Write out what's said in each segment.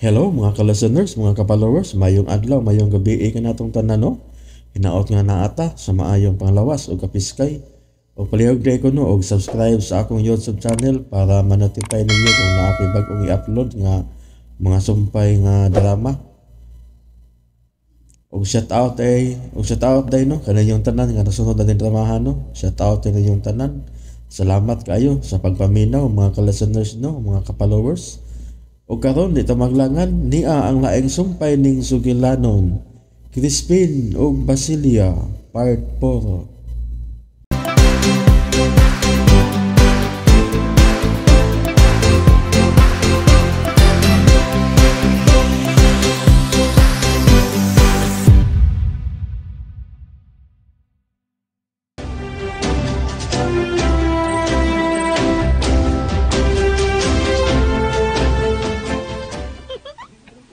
Hello mga ka-listeners, mga ka-followers, mayong adlaw, mayong gabi kanatong tanan no. Hinaot nga naata sa maayong panglawas o kapiskay. O palihog ko no og subscribe sa akong YouTube channel para ma-notify ninyo kung naa ko'y bag-ong i-upload nga mga sumpay nga drama. Og shout out ay, og shout out day no kaninyong tanan nga nasunod na din dramahan no. Shout out ninyong tanan. Salamat kaayo sa pagpaminaw mga ka-listeners no, mga ka-followers. O karon di ta maglangan niya ang laing sumpay ning sugilanon, Crispin ug Basilia Part 4.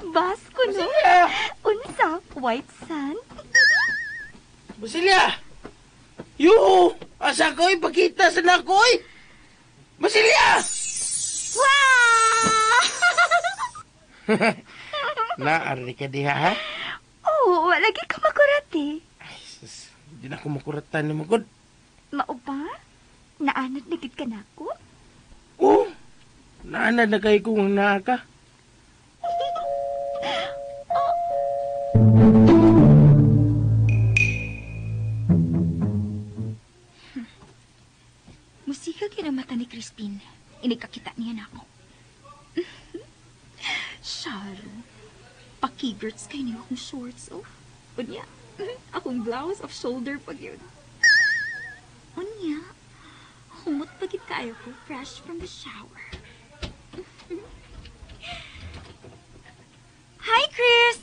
Basko, no? Unsa? White sand? Basilia! Yuhu! Asa ko ipakita sa nakoy? Basilia! Wow! Naari ka diha, ha? Oo, oh, lagi ka makurat eh. Ay, sus, hindi na ako makuratan ni Magod. Mao ba? Naanad na gid ka nako? Oo! Naanad na kayo kung naa ka. Musika kinamata ni Crispin. Inikakita niya na ako. Sharo, pakigirts kayo niyo akong shorts, oh. Unya, akong blouse of shoulder pag yun. Unya, humot pagit kayo ko fresh from the shower. Hi, Chris!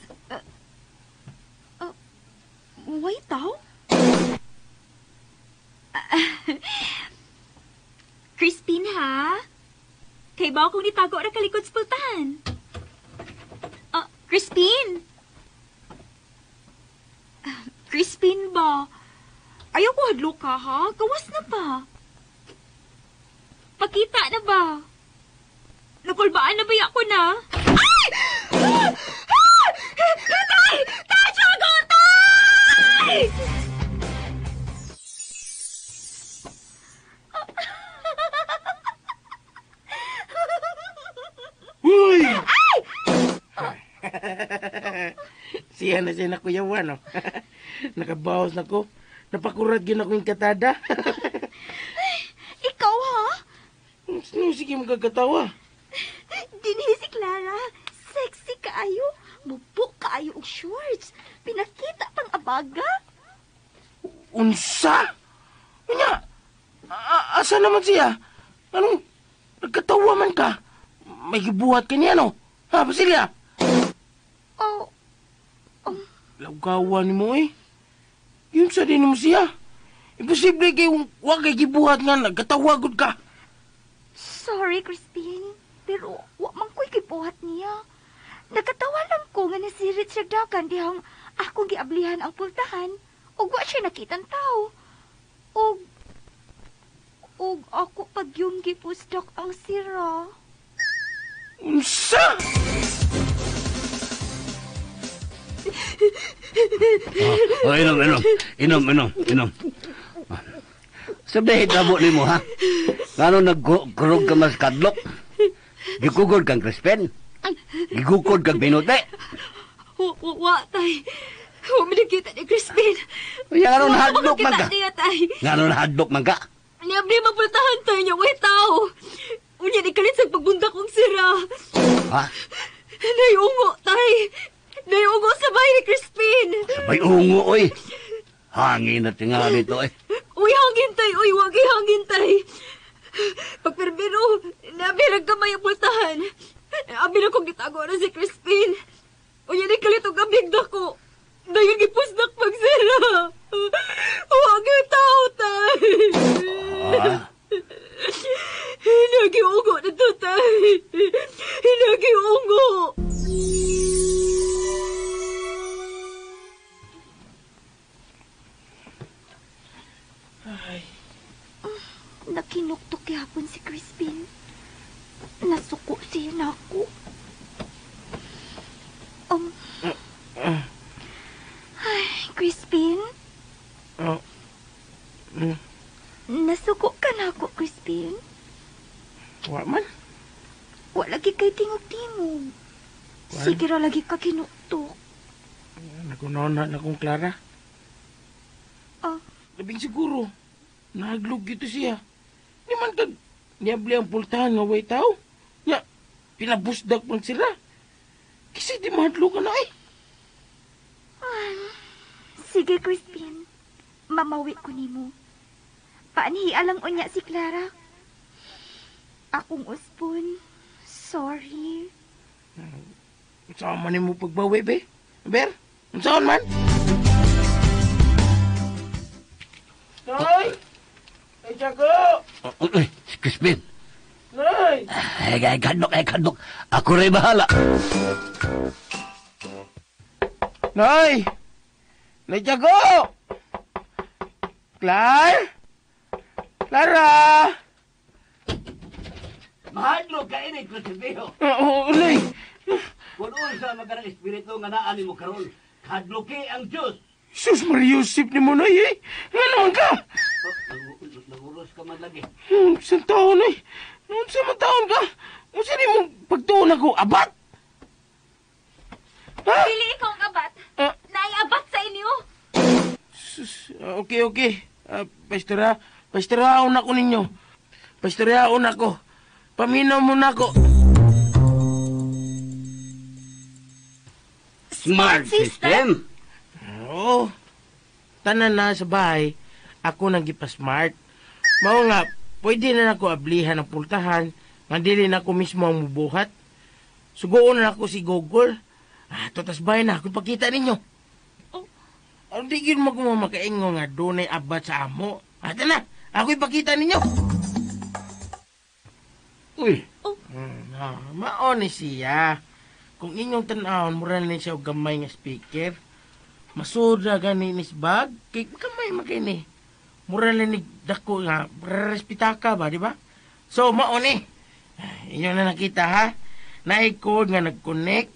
Wait, daw? Crispin, ha? Kay ba akong nitago ra kalikod sa pultahan? Crispin! Crispin ba? Ayaw ko hadlok ka, ha? Gawas na ba? Pakita na ba? Nakulbaan na ba ako na? Ay! Ah! Ah! Tay! Tay! Tiago! Tay! Uy! Ay! Siya na siya na Kuya Juan, no? Nakabawas na ko. Napakurat yun ako yung katada. Ikaw, ha? Sino sige magkakatawa? Dinhi si Clara. Sexy kaayo. Mubo kaayo og shorts. Pinakita pang abaga. Unsa? Unya, asa naman siya? Anong, nagkatawa man ka? May gibuhat ka niya, no? Ha, Basilia? Oh. Lawgawan mo, eh. Yun sa din mo siya. Imposible kay wag kay gibuhat nga nagkatawagod ka. Sorry, Crispin. Pero wa man ko'y gibuhat niya. Nagkatawa lang ko nga nasirit siya dagan dihang akong giablihan ang pultahan ug wa siya nakitang tao. Ug ako pag yung gipusdok ang sira. Unsa? Oh, inom, inom. Inom, inom, inom. Sabi, hitabo ni mo, ha? Ngano nagkurog ka mas kadlok? Gikugod kang Crispin? Gigukod kang binute? Wa, tay. Wa mi nakita ni Crispin. Nga ano nahadlok man ka? Niya, tay. Nga ano nahadlok man ka? Niabli mapultahan tayo niya, way tao. Unya ni kalit sa pagbundak kong sira. Ha? Nayungo, tay. Nayungo sa bahay ni Crispin. Sabay ungo, oy. Hangin na tinga nito, eh. Uy, hangin, tay. Uy, wag hangin, tay. Pagpirbiro, nabirag kamay ang pultahan. Abi na kong gitago na si Crispin. Unya ni kalit og abig dako. Dayon gipusdak pagsira. Huwag yung tao, tay. Ah? Nagiungo na to, tay. Nagiungo. Ay. Nakinuktok gihapon si Crispin. Nasuko siya nako. Ngano? Sige ra lagi ka kinuktok. Nagunaw na akong Clara. Ah. Labing siguro, naglog gito siya. Di man kag niabli ang pultahan nga way tao. Nya, pinabusdag man sila. Kasi di mahadlo ka na eh. Sige, Crispin. Mamawi ko nimo. Paanhi alang unya si Clara. Akong uspon. Sorry. Saan man mo pagbawi, be? Ber, saan man? Nay! Ay, Jago! Uy, si Crispin. Nay! Ay, ay, kadlok, ay, kadlok. Ako rin bahala. Nay! Nay, Jago! Clar? Clara! Mahadlok ka ini, Crispin. Oo, ulay! Kung unsa man kanang espiritu nga naa nimo karon, kadloki ang Dios. Sus, Mariusip ni mo, Nay, eh! Nga naman ka? Oh, nanguros ka man lagi. Isang taon, eh! Unsa man taon ka? Unsa ni mong pagtuon ako, abat? Ha? Dili ikaw ang abat. Ah. Naay abat sa inyo. Sus, okay, okay. Pastora, pastoraon ako ninyo. Pastoraon ako. Paminaw muna ako. Smart system. Oo. Tanan na sa bahay, ako nang gipa-smart. Mao nga, pwede na nako ablihan ang pultahan, nga dili na ako mismo ang mubuhat. Sugoon na ako si Google. Ah, totas bahay na, ako ipakita ninyo. Oh. Ang di yun magmamakaingo nga dunay abat sa amo. Ata na, ako ipakita ninyo. Uy, Mao ni siya. Kung inyong tan-awon, mura na siya og gamay nga speaker. Masuda gani ni bag, kay gamay man kay ni. Mura na ni dako nga, respeta ka ba, di ba? So, mao ni. Inyo na nakita ha. Naay code nga nag-connect.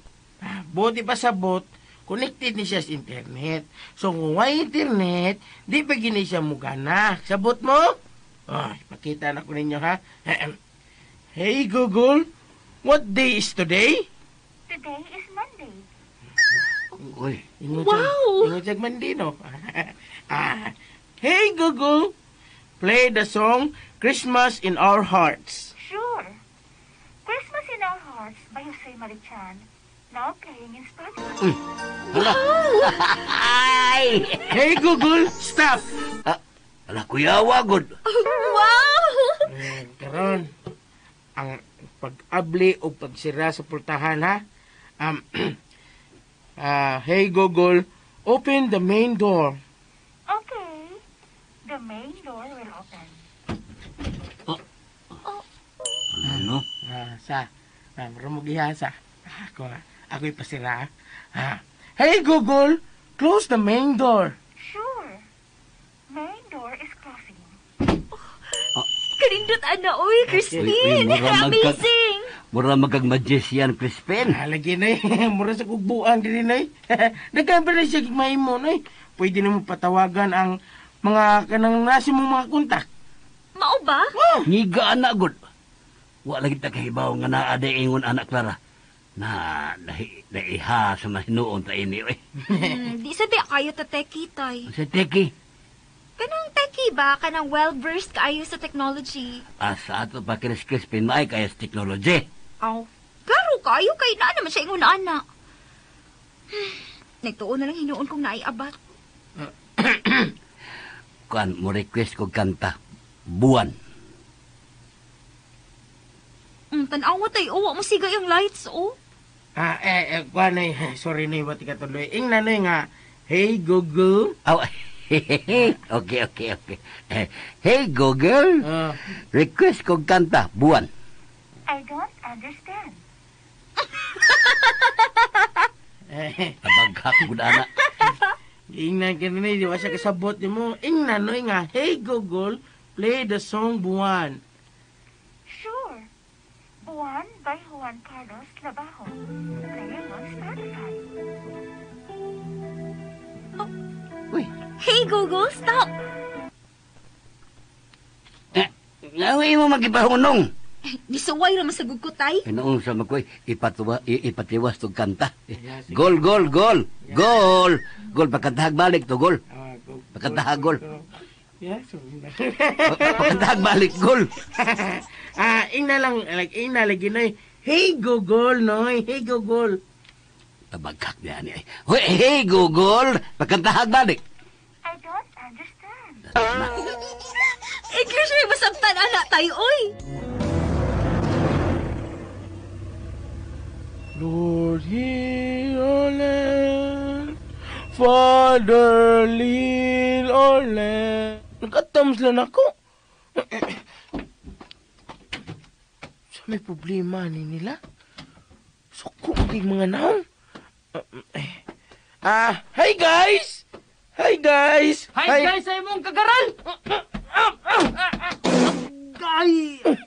Buti pa sa bot, connected ni siya sa internet. So, kung way internet, di pa gini siya mugana. Sabot mo? Oh, ipakita na ko ninyo ha. Hey Google, what day is today? Today is Monday. uy. Ingon Wow! Ingon siyang Monday, no? Hey Google, play the song Christmas in Our Hearts. Sure. Christmas in Our Hearts by Jose Marichan. Now playing in Spotify. Ay! Hey Google, stop! Ala, kuyawa, good. Wow! Karon, ang pag-abli o pagsira sa pultahan, ha? Hey Google, open the main door. Okay. The main door will open. Ano? Sa, rumugiha sa. Ako ipasira. Ha. Hey Google, close the main door. Sure. Main door is closing. Karindot ana oy, Crispin. Uy, uy, mura Amazing. Mura magkag magician, Crispin. Lagi na eh. Mura sa kugbuan din na eh. Nagkaroon na siya mahimo na eh. Pwede na mo patawagan ang mga kanang nasi mong mga kontak. Mao ba? Oh! Ngiga anak, good. Wa lagi ta kahibaw nga naa day ingon anak Clara. Na naiha sa mahinuon ta ini oy. Di sa di kayo ta teki tay. Sa teki, Kanang teki ba? Kanang well-versed kaayo sa technology. asa ato pa Chris Crispin maay kaya sa technology. Aw, klaro kaayo kay naa naman siya ingon ana. Nagtuon na lang hinuon kong naay abat. Kuan mo request ko kanta. Buwan. Tan-awa tay, oh, wa mo siga yung lights, oh. Kuan na eh. Sorry na wati ka tuloy. Ingnan na nga, hey Google. Aw, okay. Hey Google, request ko kanta. Buwan. I don't understand. Tabaghak gud ana. Ingnan ka na di ba siya kasabot ni mo. Ingnan no nga, hey Google, play the song Buwan. Sure. Buwan by Juan Carlos Labajo. Playing on Spotify. Uy. Hey Google, stop! Ngawin mo magipahunong. Nisuway ra man sa gud ko, tay. Pinaon sa makoy, ipatiwas tog kanta. Gol, gol, gol. Gol. Gol, pagkantahag balik to, gol. Pagkantahag gol. Pagkantahag balik, gol. Ingna lang, like, ingna lagi, noy. Hey, Google, noy. Hey, Google. Tabagkak niya ni. Hey, Google. Pagkantahag balik. I don't understand. English may masabtan, anak tayo, oy. Lord, hear our land. Father, lead our land. Nag-atams lang ako. Sa may problema ni nila? Suko kay mga naong. Hi guys! Hi guys! Hi guys sa imong kagaral! Guys!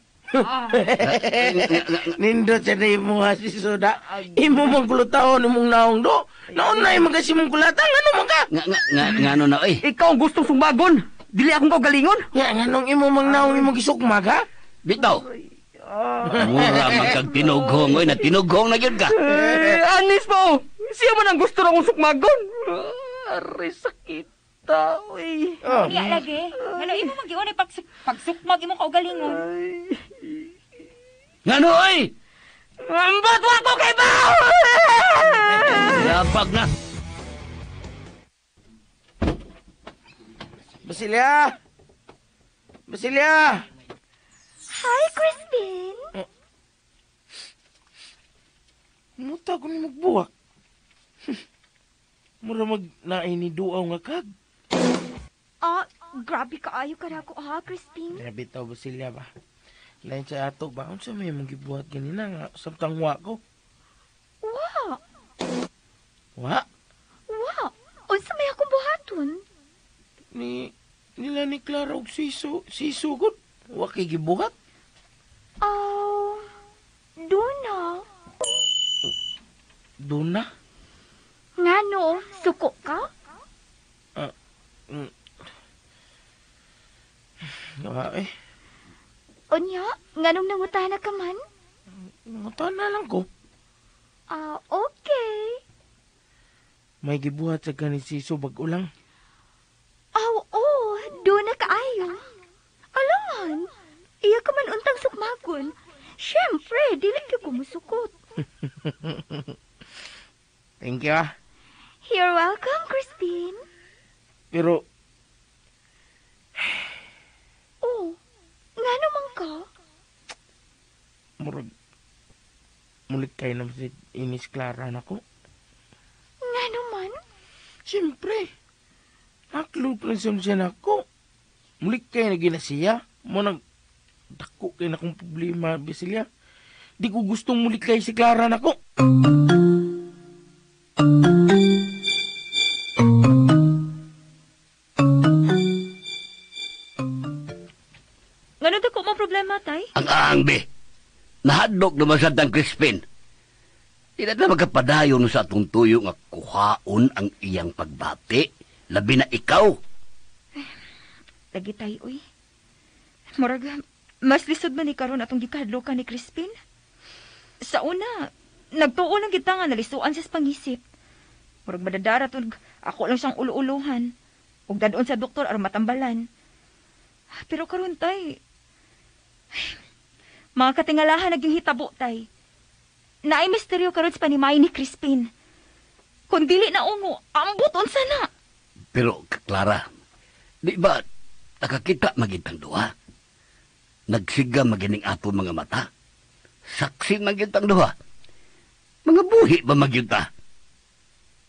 Nindot sa na imo ha si Soda. Imo mong kulutaon imong naong do. Naon na imong kasi mong kulatang. Ano man ka? Nga ano na oy? Ikaw ang gustong sumbagon. Dili akong kaugalingon. Nga nganong imo mang naong imong gisukmag ha? Bitaw. Mura man kag tinughong oy, na tinughong na gyud ka. Anis pa oh. Siya man ang gusto na akong sukmagon. Aray sakit ta oy. Oh. Niya lagi. Ngano imo magiunay pagsukmag imong kaugalingon. Ngano oy? Ambot wa ko kay ba. Yabag na. Basilia! Basilia! Hi, Crispin. Muta ko ni magbuwak. Mura mag naay ni duaw nga kag. Grabe kaayo ka na ako ha, Crispin. Grabe taw, Basilia ba? Lain sa ato ba? Unsa may mong gibuhat ganina nga samtang wa ko? Wa. Wa? Wa. Unsa may akong buhaton? Ni nila ni Clara og siso, siso gud. Wa kay gibuhat? Oh, duna. Duna? Ngano, suko ka? Wa eh. Unya, nganong nangutana ka man? Nangutana lang ko. Okay. May gibuhat sa ganit siso bag-o lang. Aw, oh, duna kaayo. Alangan, iya ka man untang sukmagon. Siyempre, dili ka kumusukot. Thank you, ah. You're welcome, Crispin. Pero... Oh, ngano man ka? Murag... Mulit kayo naman si Inis Clara na ko. Ngano man? Siyempre. Naklog lang siya na ako. Mulit kayo na ginasiya. Mo nag... Dako kayo na akong problema, Basilia. Di ko gustong mulit kayo si Clara na ko. Ngano dako mong problema, tay? Ang aang, be. Nahadlok naman sa dang Crispin. Di na ta magkapadayon sa atong tuyo nga kuhaon ang iyang pagbati. Labi na ikaw. Lagi tay, uy. Murag, mas lisod man ni karon atong gikahadlokan ni Crispin. Sa una, nagtuo lang kita nga nalisuan siya sa pangisip. Murag madadarat og ako lang siyang ulo-uluhan. Ug dadon sa doktor aron matambalan. Pero karon tay, ay, mga katingalahan naging hitabo tay. Naay misteryo karon sa panimay ni Crispin. Kung dili na ungo, ambot unsa na. Pero Clara, di ba nakakita magitang duha? Nagsiga magining ato mga mata. Saksi magitang duha. Mga buhi ba magyuta?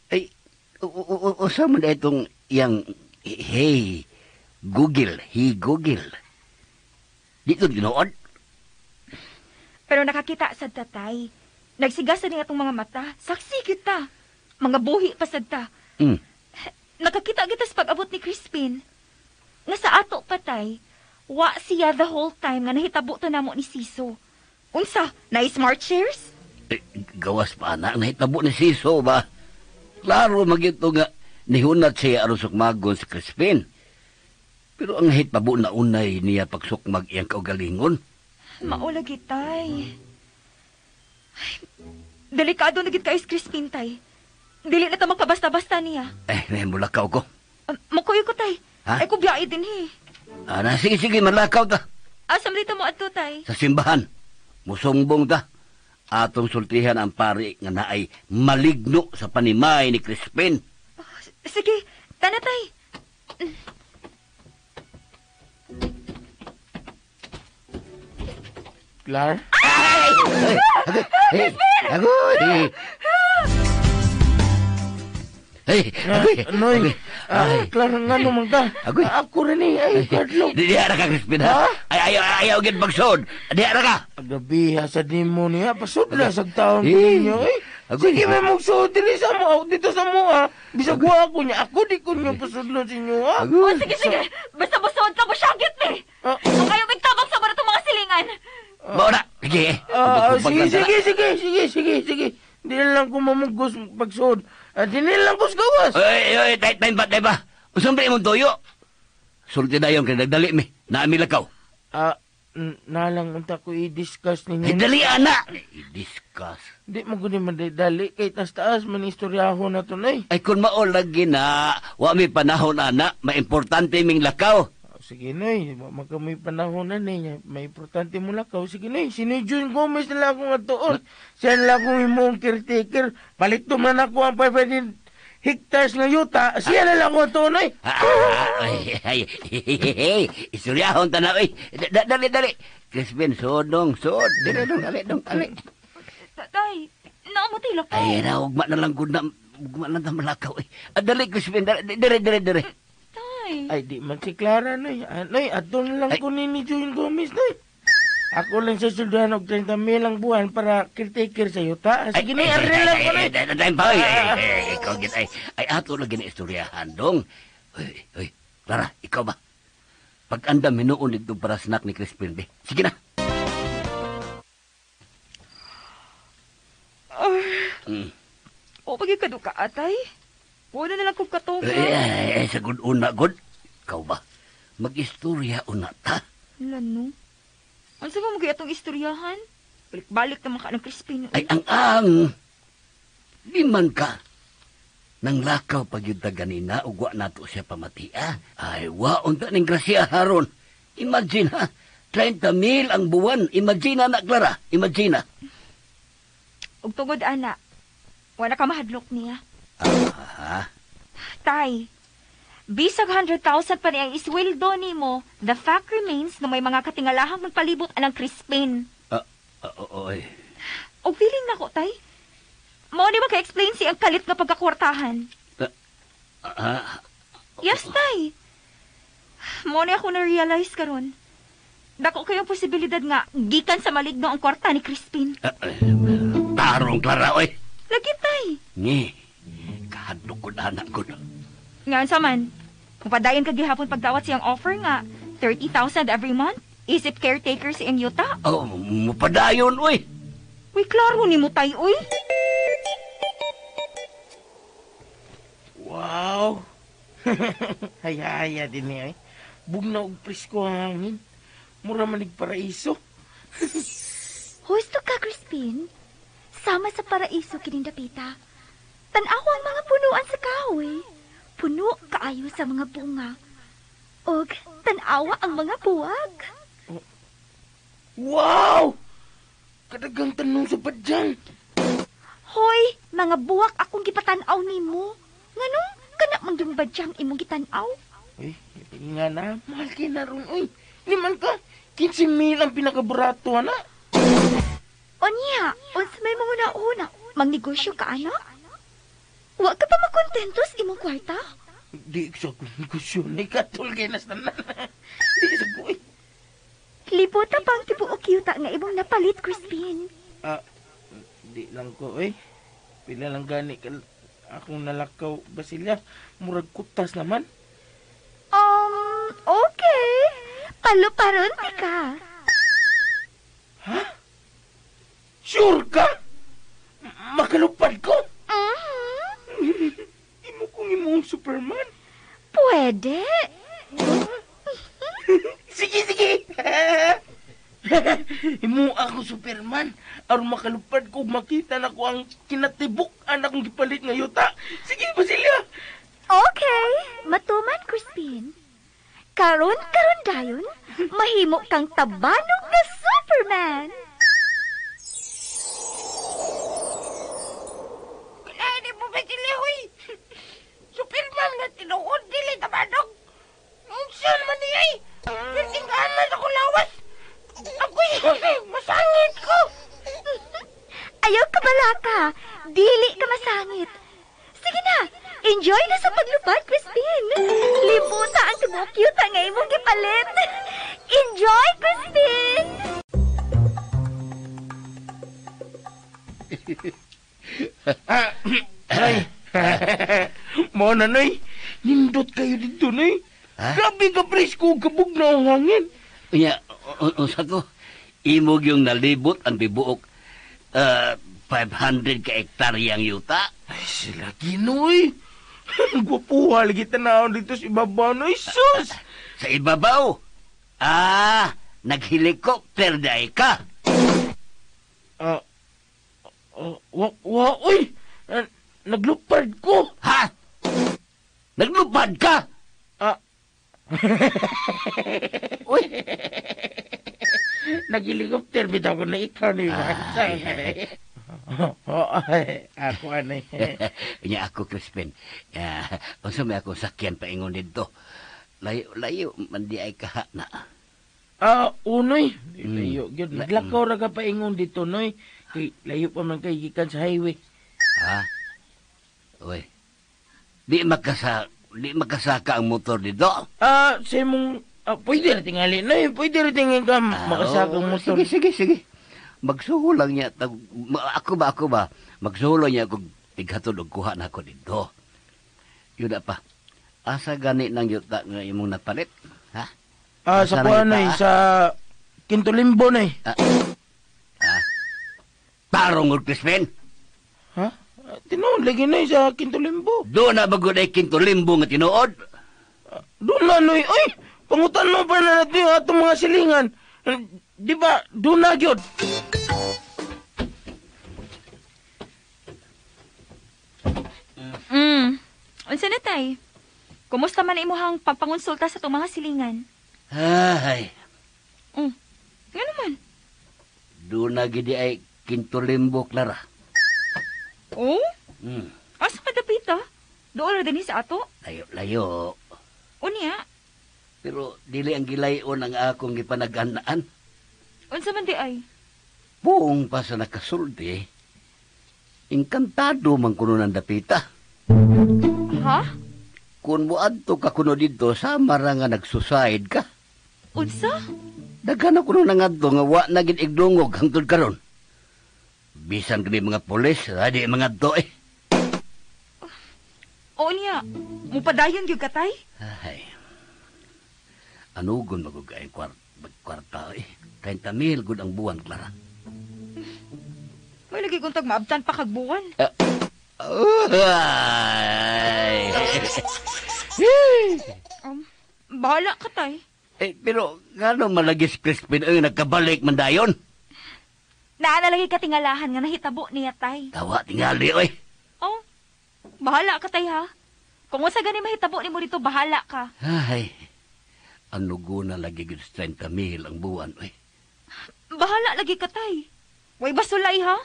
Ay, usa man itong iyang, hey, Google, he Google. Dito ginoon. Pero nakakita sad tatay. Nagsiga sa atong mga mata. Saksi kita. Mga buhi pa sad ta. Nakakita kita sa pag-abot ni Crispin. Nga sa ato patay, wa siya the whole time nga nahitabo to namo ni Siso. Unsa, na smart shares? Eh, gawas pa na, nahitabo ni Siso ba? Klaro magyud nga nihunat siya aron sukmagon si Crispin. Pero ang hitabo na unay niya pagsukmag iyang kaugalingon. Mao lagi, tay. Ay, delikado na gid kay Crispin, tay. Dili na ta magpabasta-basta niya. Eh, may mulakaw ko. Mukuyo ko, tay. Ha? Ay, ko biyahe din, he. Ana, sige, sige, malakaw ta. Asa man dito mo adto, tay? Sa simbahan, musumbong ta. Atong sultihan ang pari nga naay maligno sa panimay ni Crispin. Oh, sige, tana, tay. Clar? Ay! Ay! Agoy! Ay! Agoy! Noy, Ay! Clar, nga naman ka. Agoy. Ako rin eh, ay, kadlok. Di ara ka, Crispin, ha? Ha? Ay, ayaw, ayaw, gid magsod. Di ara ka. Gabi, ha, sa mo niya. Pasudla sa taon Eh. ninyo, eh. Agoy. Sige, may magsuot dili sa mo. Dito sa mo, ha. Bisag wa ako niya. Ako di ko niyo pasudlo sa inyo, ha. Agoy. Oh, sige, sige. Basta busod ka, busyagit ni. Ah. Ang kayo migtabang sa mga itong mga silingan. Mao na. Sige. Sige, sige, sige, sige, sige, sige. Di na lang ko mamugos pagsuod. Di na lang ko sa gawas. Oy, oy, tay, tay ba, tay ba? Usam ba imong toyo? Sulti na yun, kay nagdali mi. Naami lakaw. Nalang unta ko i-discuss ninyo. Ay, dali, ana. I-discuss. Di mo guni madali kay taas-taas man istoryahon na to, nay. Ay, kung mao lagi na, wa mi panahon, ana, maimportante ming lakaw. Sige, Noy. Wa man ka may panahon na, Noy. May importante mo lakaw. Sige, Noy. Si Noy June Gomez na lang akong atuon. Siya na lang akong imong caretaker. Palito man ako ang 500 hectares nga yuta. Siya na lang akong atuon, Noy. Ay, ay, ay, istoryahon ta na, oy. Dali, dali. Crispin, suod dong, suod. Dali dong, dali dong, dali. Tay, naamutay lakaw. Ay, na, ugma na lang, gud na, ugma na ta malakaw, eh. Dali, Crispin, dali, dali, dali, dali. Tay. Ay, di man si Clara, Noy. Noy, ato na lang Ay. ko ni June Gomez, Noy. Ako lang sa sulduhan og 30 mil ang buwan para caretaker sa yuta. Sige, Noy, arre lang ko, Noy. Ay, ay, ay, ikaw, gid, ay, ay, ato lang gina-istoryahan, dong. Uy, uy, Clara, ikaw ba? Pag-andam hinuon dito para snack ni Crispin, be. Sige na. O, pag ikaduka, atay. Wala na lang kong katong. Ay, ay, ay, sa good una, good. Ikaw ba? Mag-istorya una ta. Lano? Ano sa ba mo atong istoryahan? Balik-balik naman ka ng Crispin. Ay, ang-ang. Di man ka. Nang lakaw pag yun ta ganina, ugwa nato siya pamatia. Ay, waon ta ning grasya haron. Imagine ha, 30 mil ang buwan. Imagine na, Clara. Imagine na. Og tungod, ana, wala ka mahadlok niya. Ah, Tay, bisag 100,000 pa niya ang isweldo nimo, the fact remains na may mga katingalahang magpalibot anang Crispin. Oy. Og feeling nako, tay. Mao ni maka-explain si ang kalit nga pagkakwartahan. Yes, tay. Mao ni ako na-realize karon. Dako kayong posibilidad nga gikan sa maligno ang kwarta ni Crispin. Tarong, Clara, oy. Lagi, tay. Ngi, kahadlok ko na, anak ko. Nga sa man, kung padayon ka gihapon pagdawat siyang offer nga 30,000 every month, isip caretaker si ang yuta. Oh, mupadayon, oy. Uy, klaro ni mo, tay, uy. Wow! Haya-haya din niya, eh. Bugna og presko ang hangin. Mura manig paraiso. Husto ka, Crispin. Sama sa paraiso kining dapita. Tan-awa ang mga punuan sa kahoy. Puno kaayo sa mga bunga. Og tan-awa ang mga buwag. Wow! Kadagang tanong sa padyang. Hoy, mga buwak akong gipatan-aw nimo. Nganong kana man yung badyang imong gitan-aw? Uy, nga na, mahal kay na ron, uy. Di man ka, 15 mil ang pinakabarato, ana. Onya, unsa may mga una-una, magnegosyo ka, ana? Wa ka pa makontento sa imong kwarta? Di sa akong negosyo, ni katol kay nas tanan. Di sa ko, uy. Libuta pang tibuok yuta nga imong napalit, Crispin. Di lang ko, uy. Pila lang gani ka akong nalakaw, Basilia. Murag kutas naman. Okay. Paluparon ti ka. Ha? Sure ka? Makalupad ko? Mm-hmm. Imo kong imong Superman. Pwede. Sige, sige. Himo ako Superman. Aron makalupad ko, makita na ko ang kinatibuk-an akong gipalit nga yuta. Sige, Basilia. Okay, matuman, Crispin. Karon karon dayon, mahimo kang tabanog na Superman. Kailangan mo, Basilia, huy. Superman na tinuod, dili tabanog. Unsa naman niya eh. Perting anas ako lawas. Ako'y masangit ko. Ayaw ka balaka. Dili ka masangit. Sige na, enjoy na sa paglupad, Crispin. Libuta ang tibuok yuta nga imong gipalit. Enjoy, Crispin! Ay. Mo na, Noy. Nindot kayo dito, Noy. Ha? Grabe ka presko, kabog na ang hangin. Unya, unsa ko? Imog yung nalibot ang tibuok 500 ka hektaryang yuta. Ay, sila ginoy. Gwapuha lagi tanaw dito sa ibabaw, Noy. Sus! Sa ibabaw? Ah, naghelikopter dahil ka. Wa, uy! Naglupad ko. Ha? Naglupad ka? Uy! Nag-helicopter bitaw ko na ikaw ni Ako anay. Nya ako, Crispin. Unsa may akong sakyan paingon didto. Layo, layo man di ay kaha na. Unoy. Layo gyud. Naglakaw ra ka paingon dito, Noy. Kay layo pa man kay gikan sa highway. Ha? Uy. Di makasaka ang motor dito. Sa imong pwede ra tingali, Noy. Pwede ra tingali ka makasaka ang motor. Sige, sige. Magsuho lang niya. Ako ba? Magsuho lang niya kung tighatod og kuha na ako dito. Yun na pa. Asa gani ng yuta nga imong napalit? Ha? Sa Asa kuha, na Noy, yuta? Sa Quinto Limbo, Noy. Ah. Tarong og Crispin? Ha? Tinuod lagi, Noy, sa Quinto Limbo. Doon na bagod ay Quinto Limbo nga tinuod? Doon na, Noy. Ay, pangutan mo pa na natin yung atong mga silingan. Di ba, doon na gyud. Unsa na, tay? Kumusta man imuhang pagpangonsulta sa itong mga silingan? Ay. Nga naman. Doon na gidi ay Quinto Limbo, Clara. Oh? Asa ka dapita? Doon ra dinhi sa ato? Layo, layo. Unya? Pero dili ang gilayon ang akong gipanag-anaan. Unsa man di ay? Buong pa sa nakasulti, engkantado man kuno ng dapita. Ha? Kung muadto ka kuno didto, sama ra nga nagsuicide ka. Unsa? Daghan na kuno nangadto nga wa na gid igdungog hangtod karon. Bisan kini mga pulis, di mga adto eh. Oo niya, mupadayon gyud ka, tay? Ay. Anugon magugay kwarta eh. 30 mil gud ang buwan, Clara. May lagi kong tag maabtan pa kag buwan. Ay. Bahala ka, tay. Eh, pero ngano malagi si Crispin ay nagkabalik man dayon? Naa na lagi katingalahan nga nahitabo niya, tay. Tawa tingali oy. Oh, bahala ka, tay, ha? Kung unsa gani mahitabo nimo dito, bahala ka. Ay. Anugo na lagi gud 30 mil ang buwan oy. Bahala lagi ka, tay. Way basulay, ha?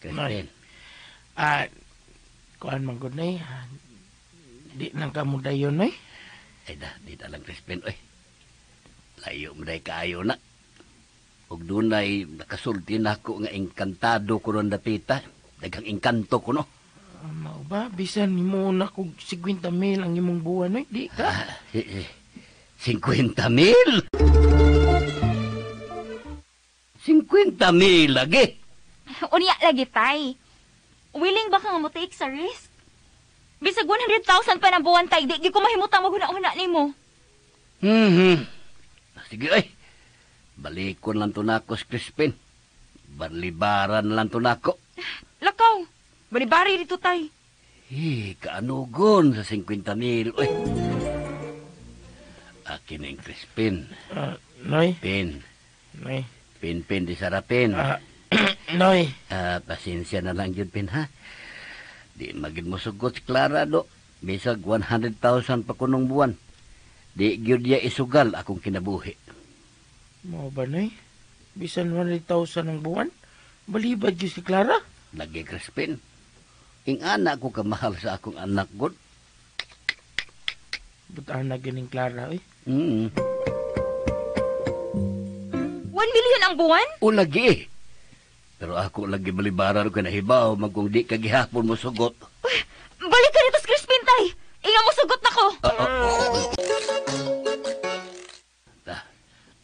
Crispin. Kuan man gud, Noy. Di lang ka mo dayon, Noy. Ay da, di ta lang Crispin oy. Layo mo day kaayo na. Ug dunay nakasulti nako nga engkantado ko ron dapita. Daghang engkanto ko no. Mao ba bisan nimo na kog 50 mil ang imong buwan, Noy, di ka? 50 mil? 50 mil lagi. Unya lagi, tay. Willing ba ka nga mo take sa risk? Bisag 100,000 pa ng buwan, tay, di ko mahimutang maghuna-huna nimo. Sige, ay. Balikon lang to nako si Crispin. Barlibaran lang to nako. Lakaw. Balibari dito, tay. Eh, kaanugon sa 50 mil. Uy. Akin ang Crispin. Noy? Pin. Noy. Pin, pin, di sarapin. Noy. Pasensya na lang yun, Pin, ha? Di magid mo sugot si Clara, do. Bisag 100,000 pa kunong buwan. Di gyud niya isugal akong kinabuhi. Mao ba, Noy? Bisan 100,000 ang buwan? Balibad yun si Clara? Lagi, Crispin. Ing anak ko kamahal sa akong anak, God. Butaan na ganing Clara, eh. Mm. 1 million ang buwan? O lagi. Pero ako lagi balibaran ko nahibaw magkung di ka gihapon mo sugot. Uy, balik ka nito, Crispin, tay. Inga mo sugot na ko.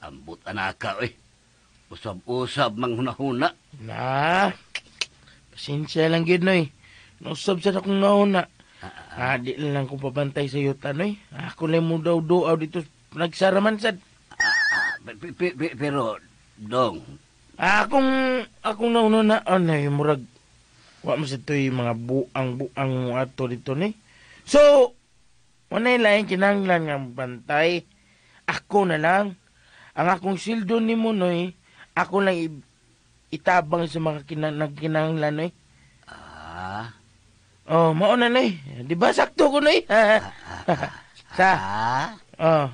Ambot anaka, eh. Usab-usab manghuna-huna. Na, pasensya lang gid, Noy. Nausab sa akong nahuna. Di lang ko pabantay sa yuta, Noy. Ako lang mo daw doaw dito nagsaraman sad. Pero, dong. Akong nauna na, ano, murag, wa mo sa ito'y mga buang-buang mo ato dito, Noy. So, wanay laing kinahanglan nga bantay. Ako na lang. Ang akong sildo ni mo, Noy, ako lang itabang sa mga nagkinahanglan, Noy. Ah. Oh, mauna, Noy. Di ba sakto ko, Noy? Sa? Oh.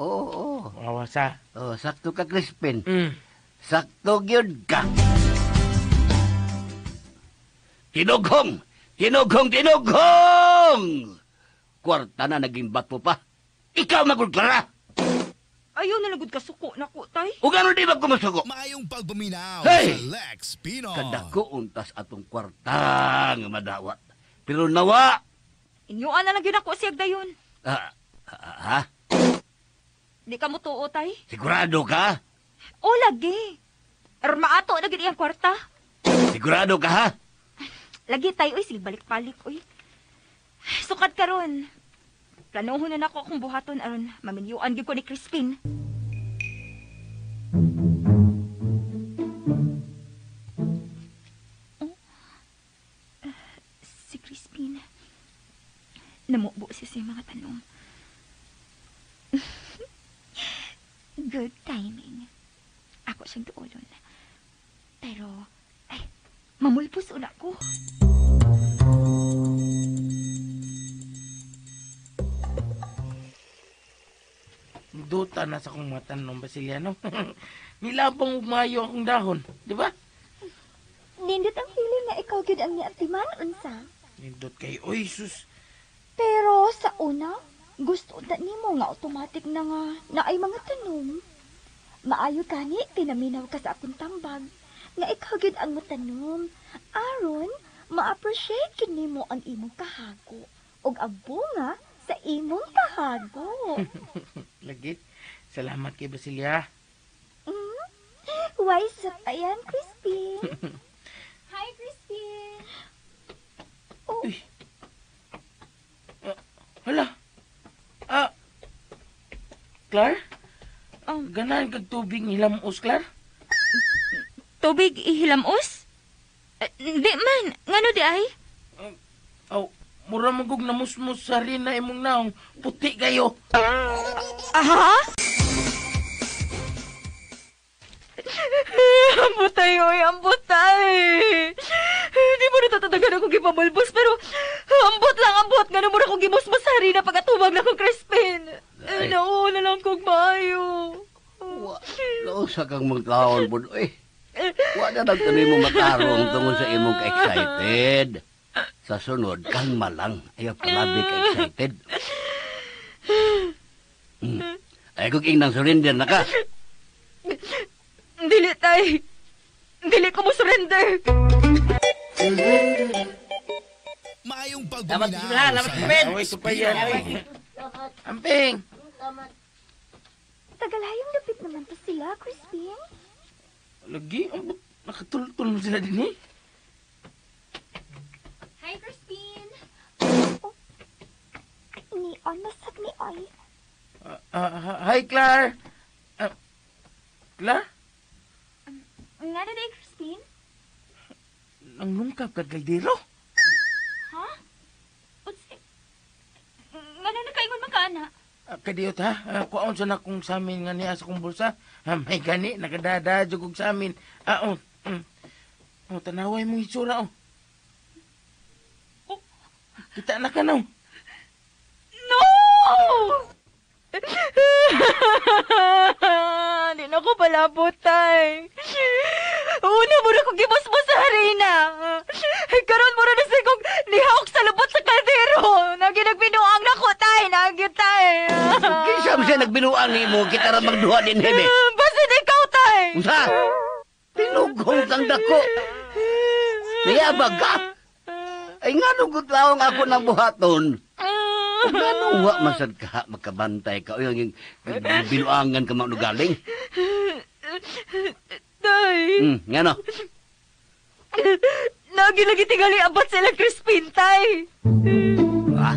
Oo. Awa, sa? Oh, sakto ka, Crispin. Mm. Sakto gyud ka. Tinughong! Tinughong! Tinughong! Kwarta na naging bat mo pa. Ikaw magud, Clara! Ayaw na lagod ka suko na ko, tay. O gano'n di ba kumusuko? Maayong pagpaminaw hey! sa Lex Pino. Kadako untas atong kwarta nga madawat. Pero nawa! Inyuan na lang yun ako siyag dayon. Ha? Di ka mo tuo, tay. Sigurado ka? O, lagi. Maato na gid iyang kwarta. Sigurado ka, ha? Lagi, tay. Uy, sige, balik-balik, uy. Sukad karon. Planohon na nako akong buhaton aron maminyuan gyud ko ni Crispin. Oh, si Crispin. Namubo siya sa mga tanong. Good timing. Ako siyang duolon. Pero, ay, mamulpos una ko. Duta na sa akong matanong, Basiliano. Nilabang umayo akong dahon, di ba? Nindot ang feeling nga ikaw gyud ang niatiman, unsa? Nindot kay, oy, sus. Pero sa una, gusto na nimo nga automatic na nga na ay mga tanong. Maayo kani, pinaminaw ka sa akong tambag nga ikaw gyud ang matanom. Aron, ma-appreciate gyud nimo ang imong kahago ug ang bunga sa imong kahago. Lagi. Salamat kay Basilia. Wise up ayan, Crispin. Hi, Crispin. Oh. Uy. Hala. Clar? Ganahan kag tubig hilamos, Clar? Tubig ihilamos? Di man. Ngano di ay? Mura magug namusmus sa rin na imong naong. Puti kayo. Aha? Ambutay, oy, ambutay. Di mo natatadagan akong gipamulbos, pero ambot lang, ambot. Nga na mura akong gimusmus sa rin na pag-atubag na kong Crispin. Nauna lang kong maayo. Nausa kang magkaon, bud. Oy, wa na lang kami mo matarong tungod sa imong ka-excited. Sa sunod, kalma lang. Ayaw palabi ka-excited. Ay, kung inang surrender na ka. Dili, tay. Dili ko mo surrender. Maayong pagpaminaw Salamat, sa Amping! Tagalayong lupit naman to sila, Crispin. Lagi, nakatultol mo sila din eh. Hi, Crispin. Oh. Ni Anasag ni Ay. Hi, Clar. Clar? Nga na day, Crispin? Nanglungkap ka, kaldero? Ha? Nga na nakaingon man ka, ana? Kadiyot ha, kuaon sa na kung sa amin nga niya sa kong bulsa. May gani, nakadada jud kog sa amin. Oh. Oh, tanaway mong itsura, oh. Oh, kita na ka na, oh. No! Di na ko palabot, tay. Una mo na kong gibusbos sa harina. Karon mo na sa kong lihok sa lubot sa kaldero. Nagi nagbinuang na ko, tay. Nagi, tay. Kinsa man siya nagbinuang nimo kita ra magduha din hebe. Basin ikaw, tay. Unsa? Tinugong kang dako. Niyabag ka. Ay nganong gudlawang ako ng buhaton? Nganong wa man sad ka makabantay ka o yung binuangan ka man galing? Tay. Ngano? Nagi lagi tingali abat sila Crispin, tay. Ha?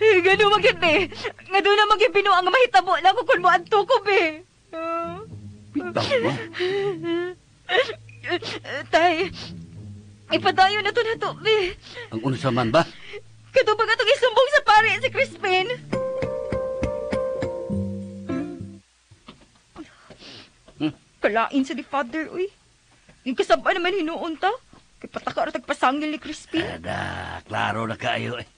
Gano magid be. Nga doon na magid binuang nga mahitabo lang ko kun mo adto ko be. Bitaw mo. Tay, ipadayo na to na to, be. Ang unsa man ba? Kato ba katong isumbong sa pare si Crispin? Kalain sa di father, uy. Yung kasaba naman hinuon ta. Kay pataka ra tagpasangil ni Crispin. Ada, klaro na kaayo eh.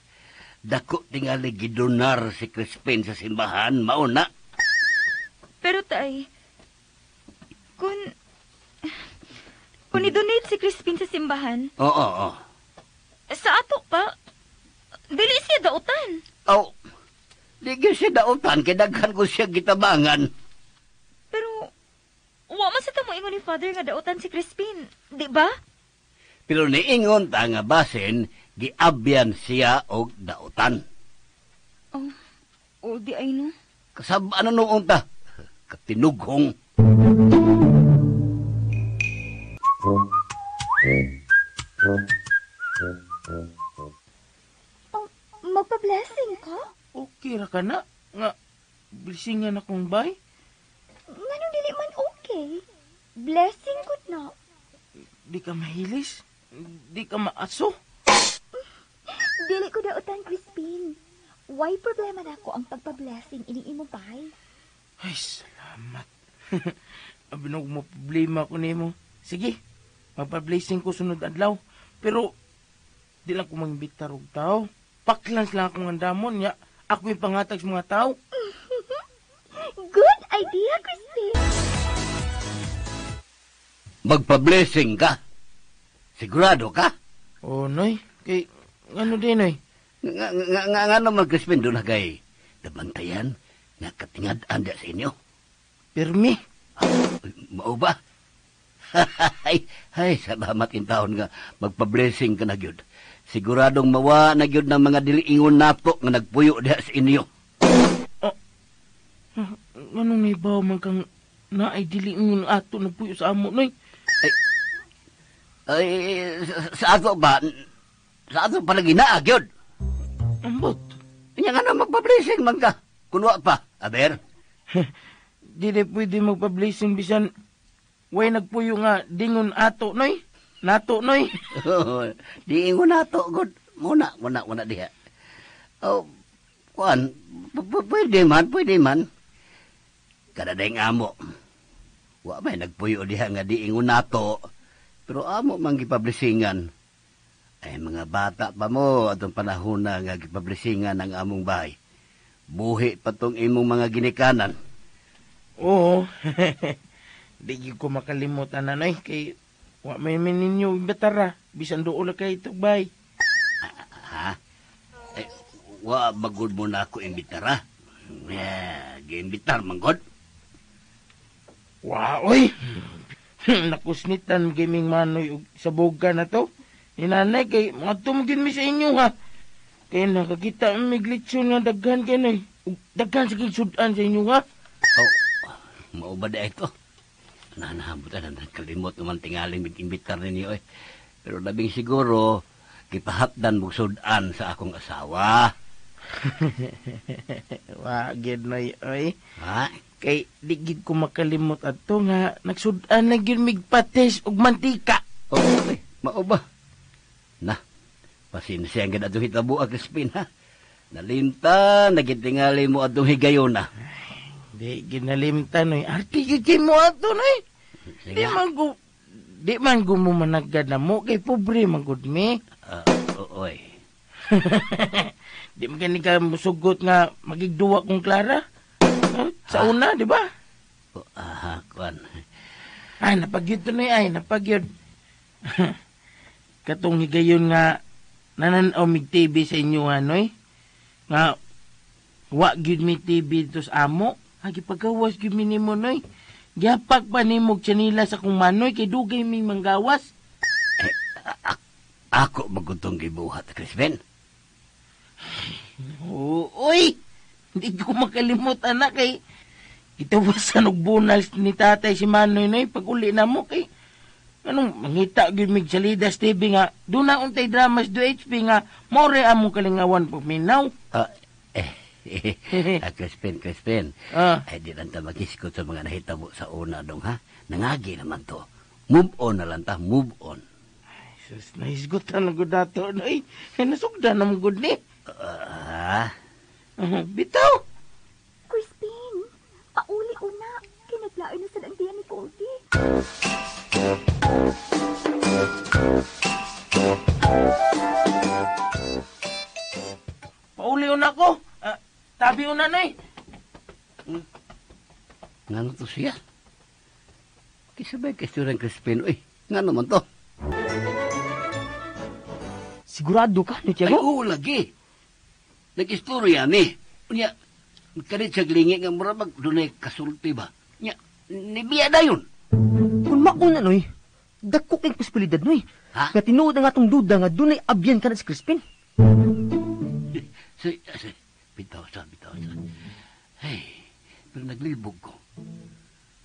Dako tingali gidonar si Crispin sa simbahan, mauna. Pero tay, kung i-donate si Crispin sa simbahan, Oo, oo. sa ato pa, dili siya dautan. Aw, di gyud siya dautan, kay daghan ko siya gitabangan. Pero, wa man sa tamo ingon ni Father nga dautan si Crispin, di ba? Pero niingon ta nga basin, giabyan siya og dautan. Oh, oh di ay no. Kasabaan na noon ta, katinughong. Oh, magpa-blessing ka? Okay ra ka na. Nga, blessingan akong bay. Nganong dili man okay? Blessing gud na. Di ka mahilis. Di ka maaso. Dili ko dautan, Crispin. Why problema na ako ang pagpa-blessing ini imo bay? Ay, salamat. Abi na mo problema ko nimo. Sige, magpa-blessing ko sunod adlaw. Pero, di lang ko mangimbitar og tao. Paklans lang akong andamon niya. Ako yung pangatag sa mga tao. Good idea, Crispin. Magpa-blessing ka. Sigurado ka? Oh, noy. Kay, ano din, noy? Nga naman, Crispin, doon na kay nabantayan, nga katingad-an sa inyo. Pirmi. Mao ba? Ay, salamat in taon nga magpa-blessing ka na gyud. Siguradong mawa na gyud ng mga diliingon nato nga nagpuyo diha sa inyo. Oh, anong naibaw man kang naay diliingon ato nagpuyo sa amo, noy? Ay, sa ato ba? Sa ato pala ginaa gyud. Ambot. Nya nga na magpa-blessing man ka. Kunwa pa, aber. Dili pwede magpa-blessing bisan way nagpuyo nga dingon ato, noy. Nato, noy. Diingon nato, god. Muna diha. Oh, kuan, pwede man. Kada dayng amo. Wa may nagpuyo diha nga diingon nato. Pero amo man gipablessingan. Ay, mga bata pa mo atong panahon na nga gipablessingan ang among bahay. Buhi pa tong imong mga ginikanan. Oo. Di ko makalimutan na, noy. Kay wa may ninyo batara. Bisan doon na kay itong bahay. Ha? Eh, wa bagod mo na ako imbitara. Yeah, giimbitar man god. Wa, oy. Nakusnitan gaming manoy og saboga na to. Ni nanay kay mga tumugin mi sa inyo ha. Kay nakakita mi glitsyon nga daghan kay noy. Ug daghan sa sudan sa inyo ha. Oh, mao ba da ito? Nanahabutan na nakalimot naman tingaling mig-imbitar ninyo eh. Pero labing siguro, gipahapdan mong sudan sa akong asawa. Wa gid noy oy. Ha? Kay di gid ko makalimot adto nga nagsudan na gyud mig pates ug mantika. Oh, ay, mao ba? Na, pasensya ang gid ato hitabo, Crispin, ha? Nalimtan, nagitingali mo atong higayona. Di ginalimtan, oy. Arte gyud kay mo ato, noy. Sige. Di man gu mo managad na mo kay pobre man gud mi. Oy. Di man gani ka musugot nga magigduwa kong Clara. Sa una, di ba? Oh, aha, kuan. Ay, napagyud to noy, ay, napagyud. Katong higayon nga nananaw mig TV sa inyo, noy. Nga wa gyud mi TV dito sa amo. Agi pagawas gyud mi nimo, noy. Gihapak pa nimo og tsanila sa kong manoy kay dugay ming manggawas. Ako magutong gibuhat, Crispin. Uy, hindi ko makalimot, anak, kay gitawasan og bunal ni tatay si Manoy, noy, pag uli na mo kay anong mangita gyud mig Salidas TV nga doon na untay dramas do HP nga more among kalingawan paminaw. Crispin, Crispin. Ah. Ay, di lang ta magiskot sa mga nahitabo sa una dong, ha? Nangagi naman to. Move on na lang ta, move on. Ay, sus, nahisgutan na gud nato, noy. Ay, nasugdan na mo gud ni. Bitaw! Crispin, pauli una. Kinaglain na sa landian ni Goldie. Pauli una ko. Tabi una, noy. Ngano to siya? Kisabay kay Sir Crispin, uy. Ngano man to? Sigurado ka, no, Tiago? Ay, oo, lagi. Nag-istorya ni. Unya, kalit sa glingi nga mura mag dunay kasulti ba? Nya, nibiya na yun. Kung mauna, noy, dagko kay posibilidad, noy. Ha? Nga tinuod ang atong duda nga dunay abyan ka na si Crispin. Si, bitaw sa. Hey, pero naglibog ko.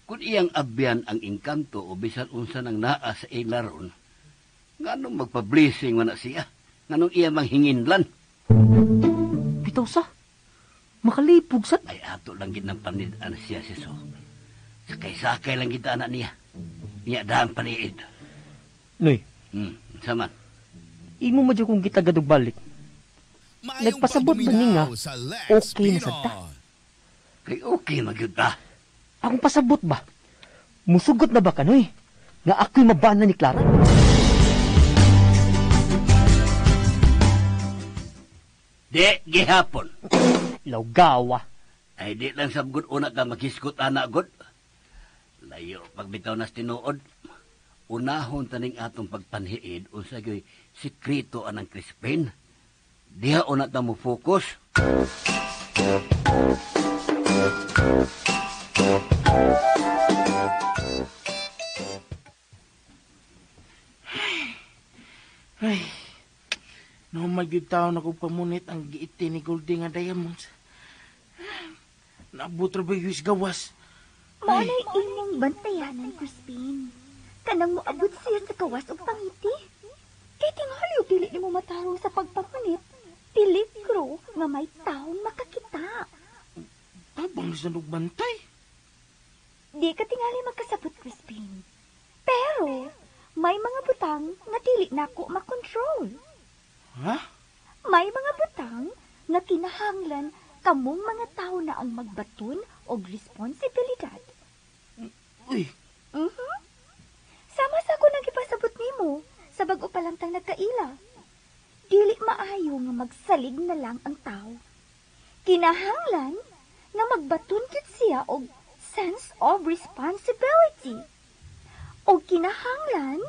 Kung iyang abyan ang engkanto o bisan unsa nang naa sa ilaron, nganong magpa-blessing man na siya? Nganong iya manghinginlan? Bitaw sa, makalipog sa. Ay, ato lang gid ng panid-an siya si So. Sakay-sakay lang gid anak niya. Niya dahang paniid. Noy. Saman. Imo man kung kita gadog balik. Nagpasabot ba ni nga, okay na sad ta? Kay okay magyud ta. Akong pasabot ba? Musugot na ba ka, Noy? Nga ako'y mabana ni Clara? Di, gihapon. Lawgawa. Ay, di lang sabgot una ka makiskot, anak, god. Layo, pagbitaw nas tinuod. Unahon taning atong pagpanhiid, unsa gyoy sikreto anang Crispin. Diha una ta mo focus. Ay, no magyud taon ako pamunit ang giiti ni Goldie nga diamonds. Naabot ra ba yung gawas? Mao na'y imong bantayanan, Crispin. Kanang moabot siya sa kawas og pangiti. Kay tingali og dili nimo matarong sa pagpamunit, peligro nga may taong makakita. Tabang sa bantay. Di ka tingali magkasabot, Crispin. Pero may mga butang nga dili nako makontrol. Ha? May mga butang nga kinahanglan kamong mga tao na ang magbaton og responsibilidad. Uy. Mhm. Sama sa ako nang ipasabot nimo sa bag-o pa lang tang nagkaila. Dili maayo nga magsalig na lang ang tao. Kinahanglan nga magbaton gyud siya og sense of responsibility. O kinahanglan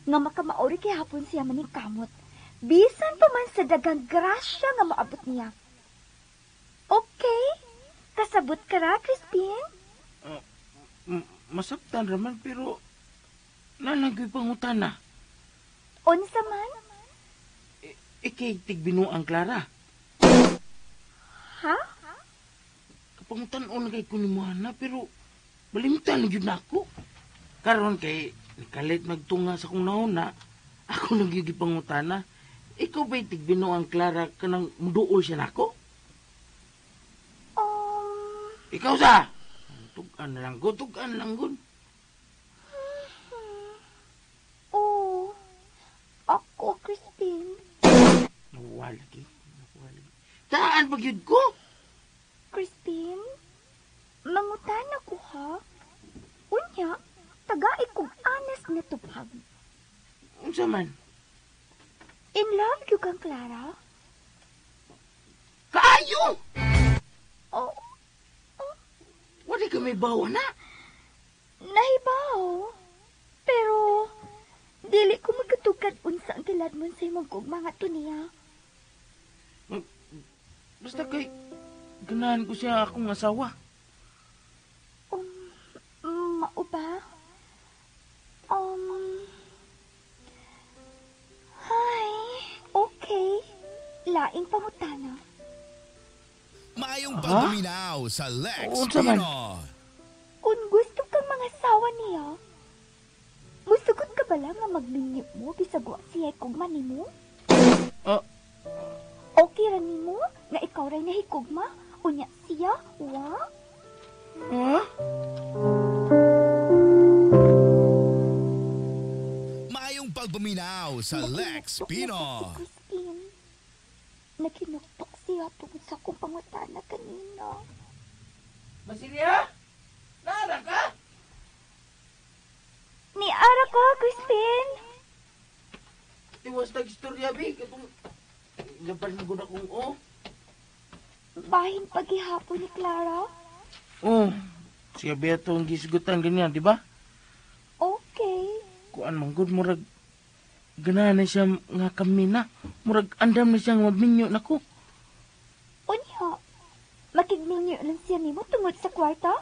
nga makamaori gihapon siya maningkamot. Bisan pa man sa dagang grasya nga maabot niya. Okay? Kasabot ka ra, Crispin? Masabtan raman, pero nanagoy pangutana. Unsa man? Ikay tigbinuang Clara. Ha? Kapangutan-on kay kunimuhan na, pero balimtan na yun ako. Karon kay nikalit magtunga sa kong nauna, ako nagyugi pangutana. Ikaw ba'y tigbinuang Clara kanang muduol siya nako? Ikaw sa! Tugan na lang ko, tugan lang ko. Oo. Ako, Crispin. Nawala, lagi. Taan pa gyud ko. Crispin, mangutan ako ha. Unya, tagai kong anas na tubag. Unsa man? In love gyud kang Clara? Kaayo! Oh, Wala ka may bawa na. Nahibaw. Pero, dili ko magkatugkad unsa ang kiladmon sa imong gugma nga to niya. Basta kay ganahan ko siya akong asawa. Mao ba? Hi, okay. Laing pangutana. Maayong Ha? pagpaminaw sa Lex Unsa man? Pino. Kung gusto kang mga sawa niya, musugot ka ba lang nga magminyo mo bisag wa siya kugma nimo? Ah. Okay ra nimo nga ikaw ray nahikugma, unya siya wa? Ha? Maayong pagpaminaw sa Lex Nakinuktok na Pino. Si Crispin. Nakinuktok siya tungod sa akong pangutana kanina. Basilia? Nara ka? Niara ko, Crispin. Tiwas tag istorya, bi. Katong lapan mo gud akong o. Bahin paghihapon ni Clara. Oh, siya ba ito ang gisgutan ganyan, di ba? Okay. Kuan man gud murag ganahan na siya nga kami na. Murag andam na siya nga magminyo nako. Unya, makigminyo lang siya nimo tungod sa kwarta?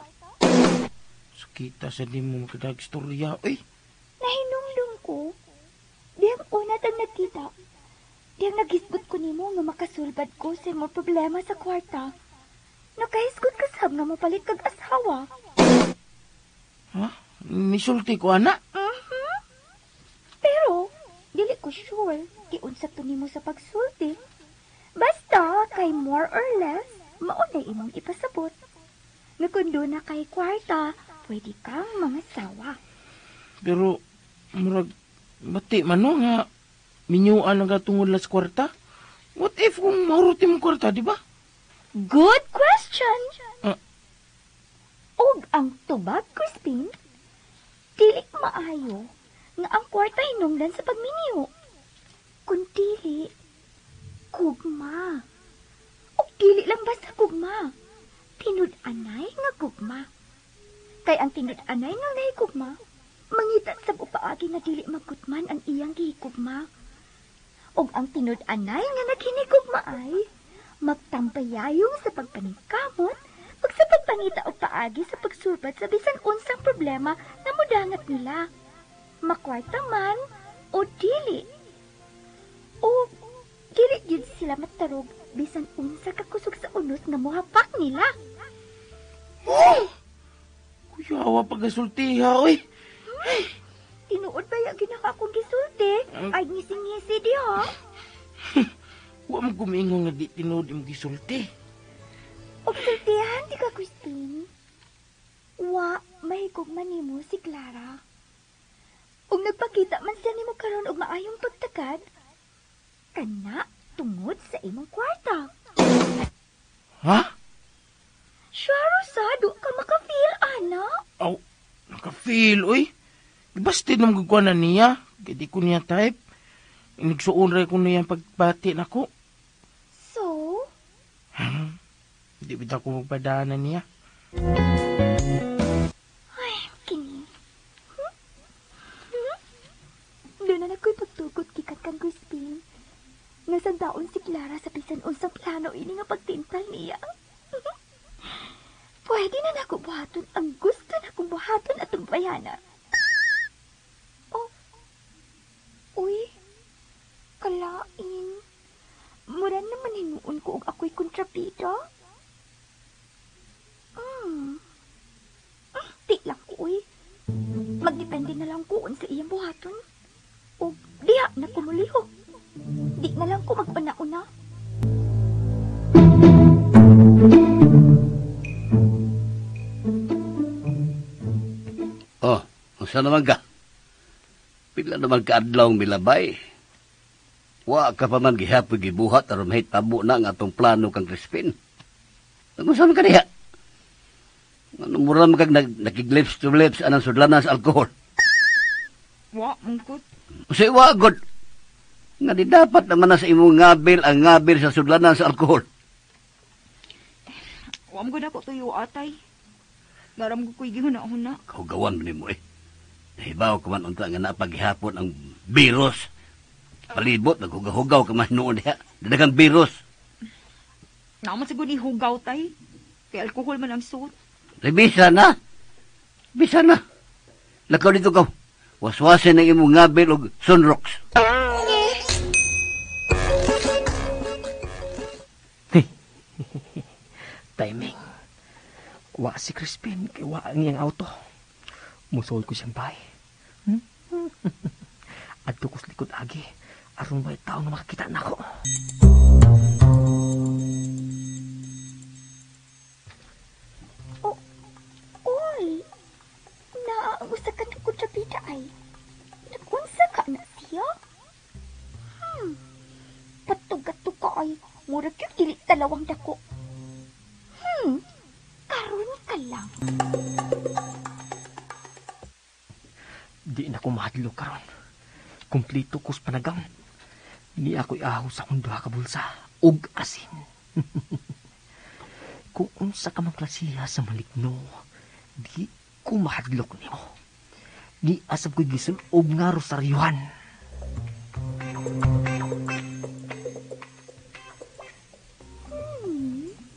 Sakita sa di mo magkadag istorya, oy. Nahinumdum ko. Diyang una tang nagkita. Diyang nagisgot ko nimo nga makasulbad ko sa imong problema sa kwarta. Nakahisgot ka sab nga mopalit kag asawa. Ha? Nisulti ko, ana? Mhm. Pero, dili ko sure giunsa to nimo sa pagsulti. Basta, kay more or less, maunay imong ipasabot. Nga kung doon na kay kwarta, pwede kang mga sawa. Pero, murag, bati man no, nga, minyuan ang katungod las kwarta? What if kung mahuruti mo kwarta, di ba? Good question! Ah. Og ang tubag, Crispin, dili maayo nga ang kwarta hinungdan sa pagminyo. Kung dili, gugma. Og dili lang basta gugma. Tinud-anay nga gugma. Kay ang tinud-anay nga nahigugma, mangita sa upaagi nga dili magutman ang iyang gihigugma. Og ang tinud-anay nga naghinigugma ay magtambayayong sa pagpaningkamot ug sa pagpangita og paagi sa pagsulbad sa bisan unsang problema nga modangat nila. Makwarta man o dili. O dili gyud sila matarog bisan unsa ka kusog sa unos nga mohapak nila. Oh! Kuyawa pagasultiha, oy. Tinuod ba ya ginaka akong gisulti? Ay ngising-ngisi diha. Wa mo gumingon nga di tinuod imong gisulti. Og sultihan di ka, Christine. Wa mahigugma nimo si Clara. Ug nagpakita man siya nimo karon og maayong pagtakad, kana tungod sa imong kwarta. Ha? Sure sa do ka maka-feel ana. Aw, naka-feel, oy. Basta na magkukuha na niya. Kaya di ko niya type. Inigsuon rin ko niya pagbati nako. So, Di ba ako magpadaanan niya? Ay, kini. Doon na ako'y pagtugot gikan kang Crispin. Nga sa daon si Clara sa bisan unsang plano ini nga pagtintal niya. Pwede na nako buhaton ang gusto na kong buhaton atong bayana. Oh. Uy. Kalain. Mura naman hinuon ko og ako'y kontrabida. Di lang ko, uy. Magdepende na lang ko sa iyang buhaton. O diha na kumulihok. Di na lang ko mag-una-una. Oh, unsa naman ka? Pila naman ka adlaw milabay. Wa ka pa man gihapon gibuhat aron mahitabo na ang atong plano kang Crispin. Nag-unsa man ka diha? Ano mura man kag nakiglips to lips anang sudlanan sa alkohol. Wa, mungkot. Unsay wa gud? Nga di dapat naman na sa imong ngabil ang ngabil sa sudlanan sa alkohol. Wa man gud ako tuyo atay. Garam ko ko'y gihuna-huna. Kahugawan nimo eh. Nahibaw ka man unta nga napaghihapon ang virus. Palibot, naghugaw-hugaw ka man noon diha. Dadagang virus. Naman siguro ihugaw tay. Kay alkohol man ang suot. Bisa na. Bisa na. Lakaw dito ka. Waswasin ang imong ngabil og sunrocks. Timing. Wa si Crispin kay wa ang iyang auto. Musol ko siyang bahay. Adto ko sa likod agi. Aron may tao nga makakita nako. Oh, oy. Naa ang usa ka kontrabida ay. Nag-unsa ka na siya? Patugat-tug ka ay. Murag yung dili talawang dako. Karon ka lang. Di na ko mahadlok karon. Kumplito ko sa panagang. Ni ako'y aho sa akong duha ka bulsa ug asin. Kung unsa ka man klasiha sa maligno, di ko mahadlok nimo. Ni asab ko'y gisul-ob nga rosaryuhan.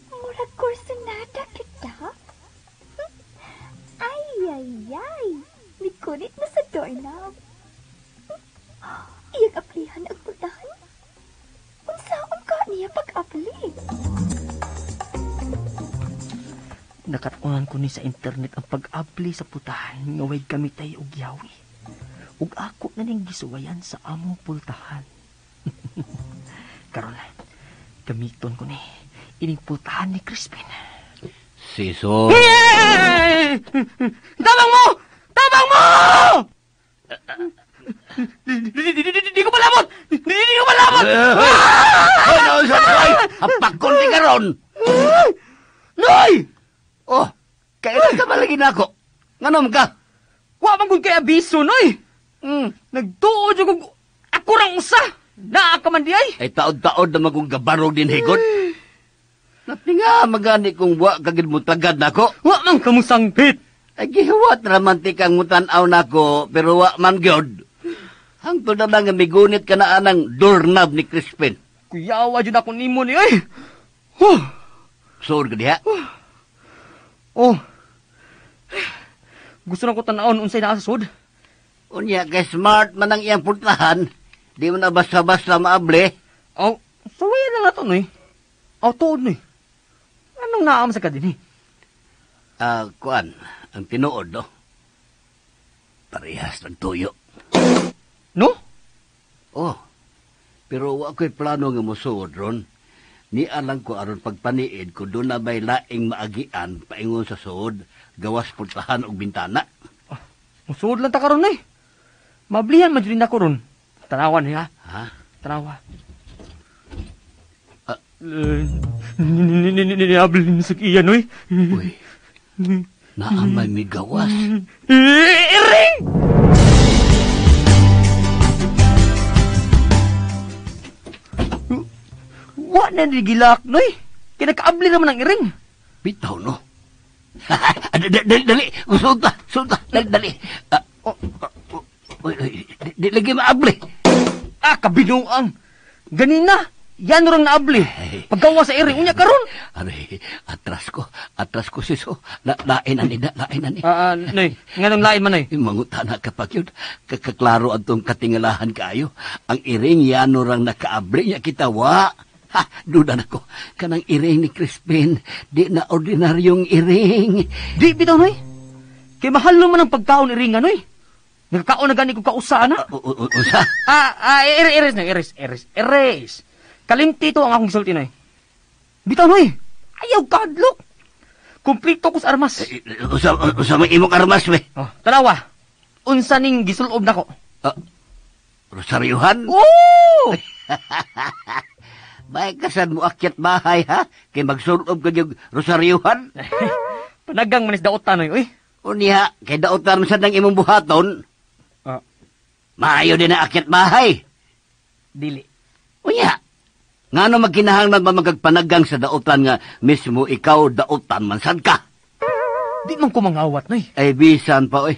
Murag kursunada kita. Ay, ay, ay. Mikunit na sa doorknob. Iyang aplihan ang pultahan. Unsaon ka niya pag-apli? Nakatunan ko ni sa internet ang pag-apli sa pultahan nga way gamitay og yawi. Ug ako na ning gisuwayan sa among pultahan. Karon, gamiton ko ni ining pultahan ni Crispin. Siso. Hey! Tabang mo! Tabang mo! Di ko malamot! Di ko malamot! Ay, ay, hapakon di karon. Noy! Oh, kailan ka malagi na ako? Nganom ka? Wa man gud kay abiso, Noy! Nagtuo jud kog ako rang usa. Naa ka man di ay. Ay taod-taod na magong gabarog din higod. Napinga magani kung wa kagid mo tagad nako. Wa man kamusangpit. Ay gihuwat raman ti kang mutan-aw nako pero wa man gyud. Hangtod na lang nga migunit ka na anang doorknob ni Crispin. Kuyawa jud ako nimo ni ay. Huh. Suod ka diha. Oh. Gusto na ko tan-awon unsay naa sa sud. Unya kay smart man ang iyang pultahan. Di mo na basta-basta maable. Oh, suwayan na nato noy. Aw tuod noy. Anong naam sa kadini? Kuan, ang tinuod no. Parehas nagtuyo. No? Oh. Pero wa ko'y plano nga mosuod ron. Ni alang ko aron pagpaniid ko doon na may laing maagian paingon sa suod, gawas pultahan og bintana. Musuod lang ta karon eh. Mablihan man jud nako ron. Tanawan niya. Ha? Tanawa. Niabli sa iya noy. Uy. Naamay mi gawas. Iring! Wa na ni gilak noy. Kinakaabli naman ang iring. Bitaw no. Dali, dali. Sulta, sulta. Dali, dali. Uy, uy, di lagi maabli. Ah, kabinuang. Ganina, yan rang naabli. Paggawa sa iring, unya karon. Aray, atras ko siso. Lain na ni, lain na ni. Noy, nganong lain man, noy? Mangutana kapag yun, kakaklaro atong katingalahan kaayo. Ang iring yano rang nakaabli niya kita, wa. Ha, duda na ko. Kanang iring ni Crispin, di na ordinaryong iring. Di bitaw, noy. Kay mahal naman ang pagkaon iringan, noy. Nagkakaon na gani kong kausa, ana. Usa? Iris, noy, iris, iris, iris. Kalimti to ang akong gisulti, noy. Bitaw, noy. Ayaw kadlok. Kumplito ko sa armas. Usa may imong armas, we. Oh, tanawa. Unsa ning gisulob nako? Rosaryuhan? Oo! Bay kasad mo akyat bahay ha? Kay magsulob ka yung rosaryuhan. Panagang manis daotan oy, uy. Unya, kay daotan sad ang imong buhaton. Ah. Maayo din na akyat bahay. Dili. Unya, ngano magkinahanglan ba magagpanagang sa daotan nga mismo ikaw daotan man sad ka? Di man ko mangawat noy. Ay bisan pa oy.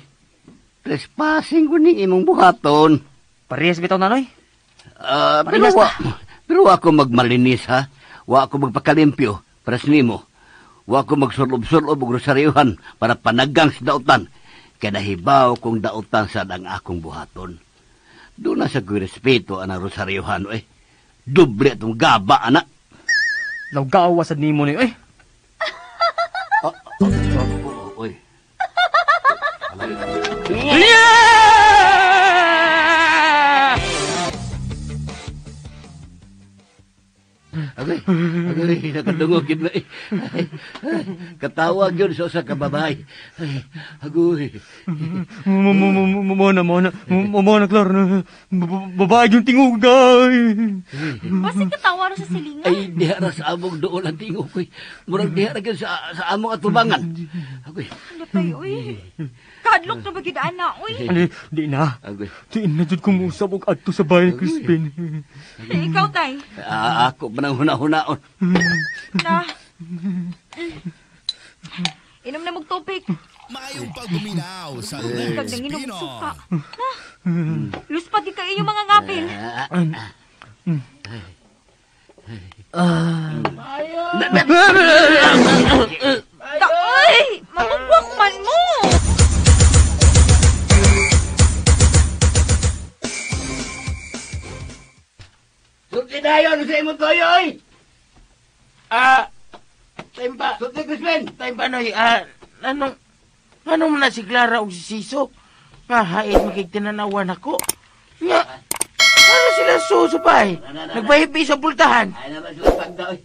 Trespassing ko ning imong buhaton. Parehas bitaw na noy. Pero wa, pero wa ako magmalinis ha. Wa ako magpakalimpyo para sa nimo. Wa ako magsulob-sulob og rosaryuhan para panagang sa daotan. Kay nahibaw kong daotan sad ang akong buhaton. Doon na sa ko'y respeto ang rosaryuhan oy. Doble itong gaba, anak. Lawgawa sad nimo noy, oy. Oy. Yeah! Agay, agay, nakadungog yun na eh. Ay, ay, katawag yun sa usa ka babae. Ay, agoy. Mo na klaro. Babae yung tingog ay. Basta katawa ra sa silingan. Ay, diha ra sa among doon ang tingog ko. Murag diha ra gyud sa among atubangan. Agoy. Ano tayo, uy? Kadlok na ba gyud ana, uy? Di na. Agoy. Di na jud kumuusap og adto sa bahay ni Crispin. Ikaw, tay. Ako pa nang huna-hunaon. Na. Inom na mong tubig. Maayong pagbuminaw sa Kag Lex nanginom og Pino. suka. Na. Luspad gid kay inyong mga ngapil. Taoy! Mamugwak man mo! Sulti dayon sa imong toyo, oy! Time pa. Sulti, Crispin! Time pa, Noy. Anong man na si Clara og si Siso? Nga, hait makigtinanawan ako. Nga, ano sila susupay? Nagpahipi sa pultahan. Ay naman sila pagda, oy.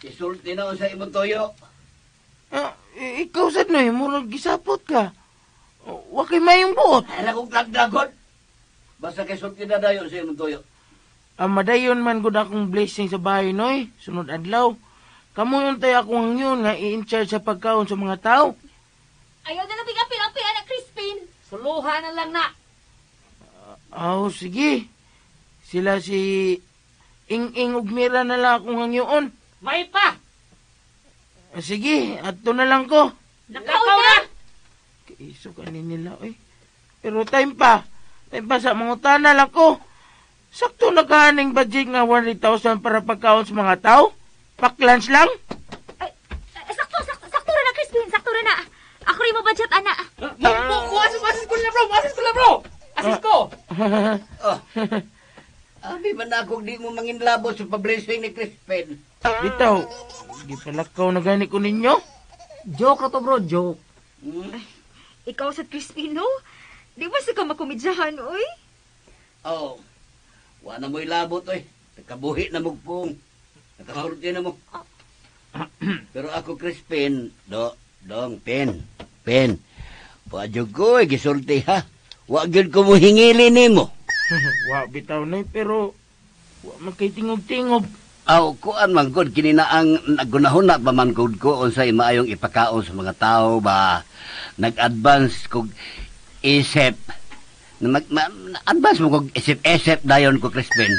Isulti na sa imong toyo. Ikaw sad, Noy, murag gisapot ka. Wa kay mayong buot. Ay na kong tagdagon. Basta kay sulti na dayon sa imong toyo. Madayon man gud akong blessing sa bahay, Noy. Sunod adlaw. Kamu yung tayo akong hangyon nga i-in-charge sa pagkaon sa mga tao. Ayaw na lang bigapil-apil, anak Crispin. Suluhan na lang na. Aw, sige. Sila si Ing-Ing ug Mira na lang akong hangyoon. May pa. Sige, adto na lang ko. Lakaw na. Kaiso ka ni nila, oy. Pero time pa. Time pa sa mangutana lang ko. Sakto nagkahaning budget nga 100,000 para pagkaon sa mga tao? Pak-lunch lang? Ay, sakto ra na, Crispin. Sakto ra na. Ako rin mo budget, ana. Mo asis ko na bro. Asis ko na bro. Asis ko. Oh. Abi man na akong di mo manginlabot sa pablessing ni Crispin. Bitaw, gipalakaw na gani ko ninyo. Joke na to bro, joke. Ikaw sa Crispin, no? Di ba sa ka makomedyahan, oy? Oh. Wa na mo'y labot, oy. Nakabuhi na mugpong. Nakasulti na mo. Pero ako, Crispin, dong, pen. Wa jud ko, gisulti, ha? Wa gyud ko mo hingili nimo. Wa bitaw na, pero wa man kay tingog-tingog. Aw, kuan man gud kini na ang nagunahuna pa man gud ko unsay maayong ipakaon sa mga tao ba. Nag-advance kog isip. Advance mo kog isip-isip dayon ko, Crispin.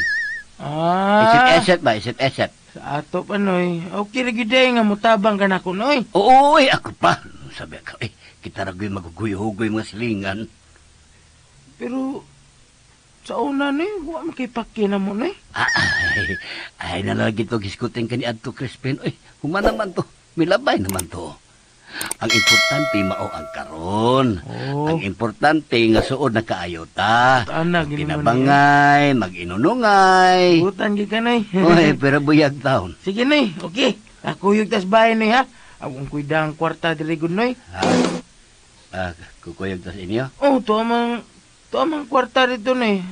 Isip-isip ba, isip-isip. Sa ato pa, Noy. Okay ra gyud ay nga mutabang ka nako, Noy. Oo, oy, ako pa. Sabi ako, kita ra gyud maguguy-hugoy mga silingan. Pero sa una, Noy, wa man kay paki na mo, Noy. Ay, nalagi to giskutin ka ni adto, Crispin. Oy, human naman to. Milabay naman to. Ang importante mao ang karon. Oh. Ang importante nga suod na kaayo ta. Ana, gini man. Kinabangay, mag-inunungay. Butan gyud ka, Noy. Oy, pero buyag taon. Sige, Noy. Okay. Akuyog tas bahay, Noy, ha? Akong kuyda ang kwarta diri gud, Noy. Kukuyog tas inyo? Oh, tuwa mang kwarta dito, Noy.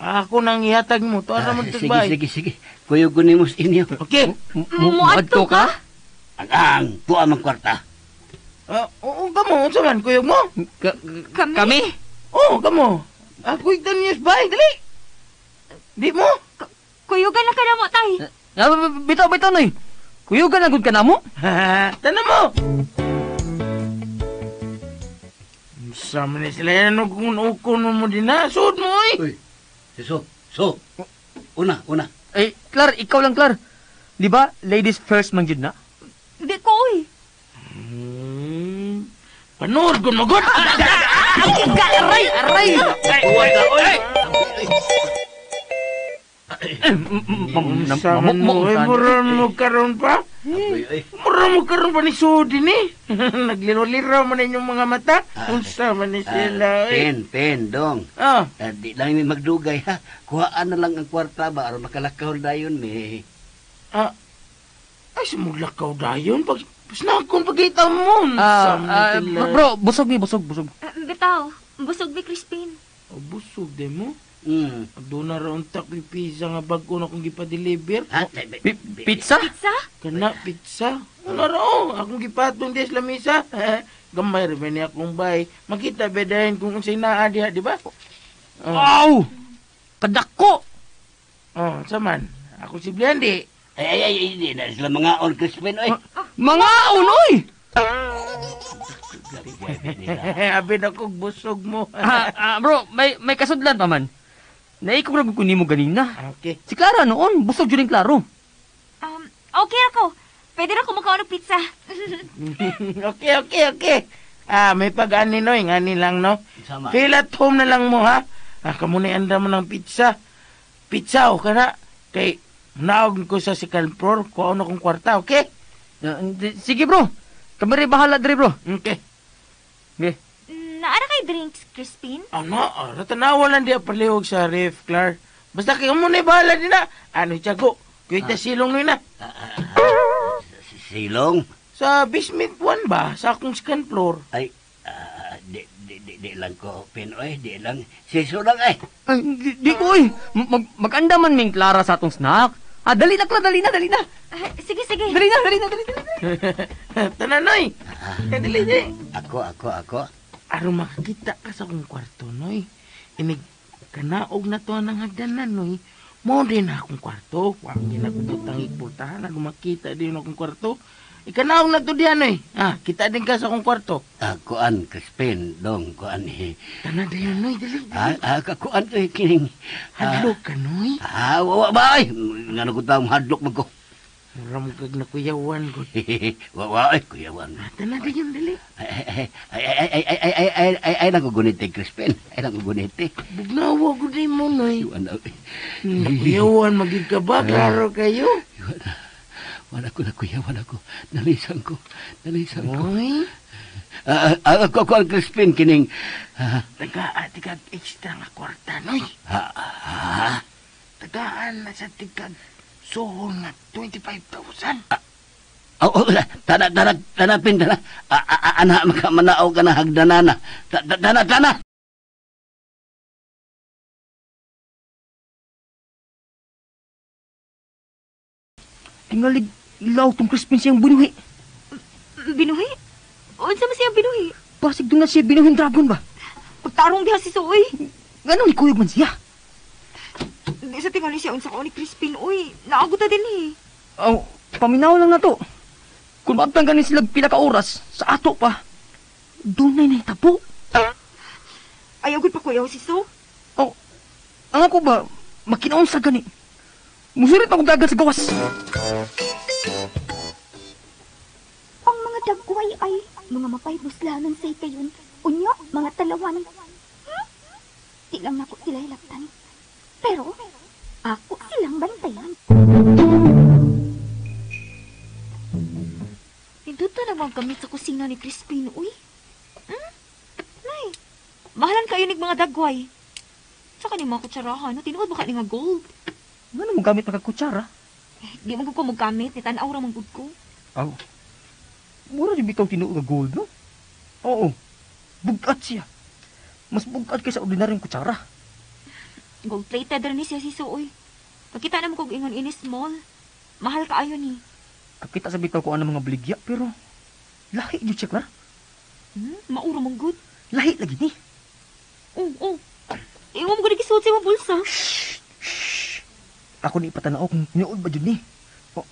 Ako nang ihatag mo. Tuwa naman tas bahay. Sige. Kuyog ko nimo sa inyo. Okay. Muadto ka? Ang, tuwa mang kwarta. Oo, kamo. Unsa man, kuyog mo? Kami? Kami? Oo, kamo. Kuyog ta niyo sa bahay, dali. Di mo? Kuyugan na ka na mo, tay. Bitaw, bitaw, Noy. Kuyugan na gud ka na mo? Tanan mo! Sama ni sila yan, kung ukon mo din na. Suod mo, eh. Uy, so. Una. Eh, Clar, ikaw lang, Clar. Di ba, ladies first man jud na? Di ko, oy. Panood ko magod! Aray! Aray! Uy! Sama mo, eh, mura mo karon pa. Mura mo karon pa ni Sudi ni. Nagliro-liro man inyong mga mata. Unsa man ni sila, eh. Pen, dong. Ah. Di lang mi magdugay, ha. Kuhaan na lang ang kwarta ba aron makalakaw dayon mi. Ah. Ay, sumuglakaw dayon pag snakon pagita mo. Bro, busog mi, busog. Bitaw, busog mi Crispin. Oh, busog de mo. Mm. Doon na raon tak pizza nga bago na akong gipa-deliver. Pizza? Pizza? Kana, pizza. Ano raon? Akong gipatong des lamisa. Gamay rin ba niya akong bay. Makita ba dahil kung unsay naa diha, di ba? Oh. Wow! Kadako! Oh, saman. Ako si Bliandi. Ay, hindi na sila mga on, Crispin, oy. Mga on, oy! Abi na kong busog mo. Bro, may kasudlan pa man. Naikog ra ko nimo ganina. Okay. Si Clara noon, busog jud klaro. Okay ako. Pwede ra ko makaon og pizza. Okay. Ah, may pag-ani no, ingani lang no. Sama. Feel at home na lang mo ha. Ah, kamo na anda mo ng pizza. Pizza o kana kay naog ko sa second floor, kuha na kong kwarta, okay? Sige bro. Kami rin bahala diri bro. Okay. Okay. Naara kay drinks, Crispin? Ano? Ratanawa lang di palihog sa ref, Clar. Basta kayo muna bahala din na. Ano, tiyago? Kuya silong nun na. Silong? Sa basement 1 ba? Sa akong second floor. Ay, di lang ko, Pinoy. Di lang. Siso lang ay. Ay, di ko ay. Maganda man ming Clara sa atong snack. Ah, dali na, Clara. Dali na. Sige. Dali na. Tanan, Noy. Dali, dali. Ako. Aron makakita ka sa akong kwarto, Noy. Inig, kanaog na to ng hagdanan, Noy. Mo din akong kwarto. Huwag din ako butang ipultahan. Aron makita din akong kwarto. Ikanaog na to diyan, Noy. Ah, kita din ka sa akong kwarto. Kuan, Crispin, dong, kuan. Tanan dayon, Noy. Dali. Kuan, kining. Hadlok ka, Noy. Wa ba, ay. Nga ko taong hadlok mo ko. Mura mo kag nakuyawan ko. Wa, ay, kuyawan. Tanan dayon, dali. Ay, lang ko guniti, Crispin. Ay lang ko guniti. Bugnawa ko din mo, Noy. Nakuyawan, magig ka ba? Klaro kayo. Wala ko nakuyawan ako. Nalisan ko. Oy. Ako ang Crispin, kining... Tagaan, tigag extra nga kwarta, Noy. Tagaan na sa tigag suhol nga 25,000. Oh, tana, pin, tana. Anak, makamanaw ka na hagdanana. Tana. Tingalig, ilaw tong Crispin siyang binuhi. Binuhi? Unsa man siyang binuhi? Basig doon na siya binuhin dragon ba? Pagtarong diha si Suoy. Ganun ni kuyog man siya. Di sa tingali siya unsa ko ni Crispin, uy. Naaguta din eh. Oh, paminaw lang na to. Kung maabtang ganin sila pila ka oras, sa ato pa. Doon na nahitabo. Ayaw gud pa kuyaw si Su. Oh, ang ako ba, makinaon sa gani. Musurit pa kong dagat sa gawas. Ang mga dagway ay mga mapaybuslanan sa ikayon. Unyo, mga talawan. Di lang nako sila hilaktan. Pero, ako silang bantayan. Nindot na naman kami sa kusina ni Crispin, uy. Nay, mahalan kayo nig mga dagway. Saka ni mga kutsarahan, no? Tinuod ba ka ni nga gold? Ano mo gamit mga kutsara? Eh, di mo ko mo gamit, ni tan-aw ra man gud ko. Aw. Mura di bitaw tinuod nga gold, no? Oo. Bugat siya. Mas bugat kaysa ordinaryong kutsara. Gold-plated rin ni siya si Suoy. Pagkita na mo kog ingon ini small. Mahal kaayo ni. Kakita sa bitaw ko ang mga baligya, pero lahi jud siya, Clara. Mauro mong good. Lahi lagi ni. Oo. Ingon mo gud gisuot sa imong bulsa. Shh. Ako ni ipatanaw kung tinuod ba jud ni. Oh.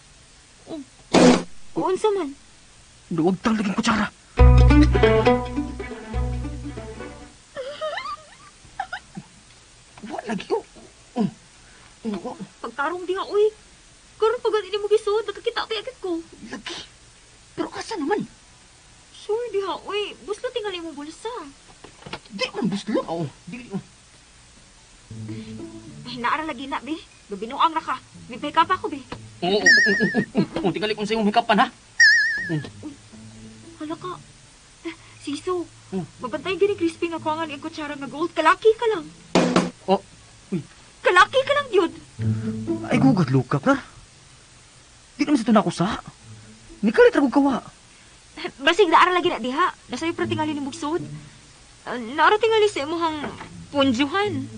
Unsa man? Duwag tang laging kutsara. Wa lagi ko. Oh. Pagtarong diha oy. Karon pag ini mo gisud, nakakita pa agad ko. Lagi. Pero asa naman? Sure diha oy, buslo tingali mo bulsa. Di man buslo. Oo, di. Ay, naara lagi na, be. Binuang ra ka. Bibay ka pa ako, be. Oo. Tingali kung sa imong hikapan, ha? Uy, hala ka. Siso, mabantay gini crispy nga kuangan ang kutsara nga gold. Kalaki ka lang. Oh, uy. Kalaki ka lang, yun. Ay, gugat luka, Klar. Di naman sa ito na ako sa. Nikalit ra kong kawa. Basig naara lagi na diha. Nasa iyo tingali ni Mugsod. Naara tingali sa imuhang punjuhan.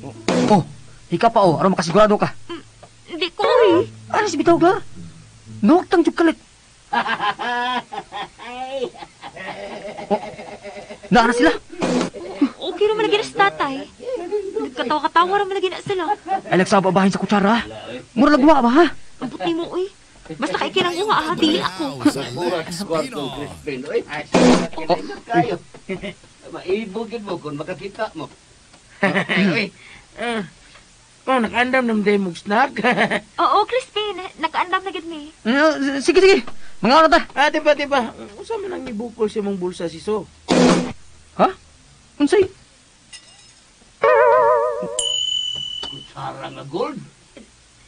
Oh, hika pa oh, aron makasigurado ka. Hindi ko eh. Ano si bitaw, Klar? Nuktang jud kalit. Oh, naara sila. Okay naman lagi na sa tatay. Nagkatawa-katawa naman lagi na sila. Ay, nagsaba bahin sa kutsara. Mura lagwa ba, ha? Ang puti mo, uy. Basta kay kinang uha, ha? Dili ako. Kayo. Maibogin mo kung makakita mo. Uy, oh, nakaandam na mo snack. Oo, Crispin. Nakaandam na gid mi. Sige, sige. Mga ano ta? Ah, diba? Unsa man ang ibukol sa imong bulsa, Siso? Ha? Unsay? Kutsara nga gold?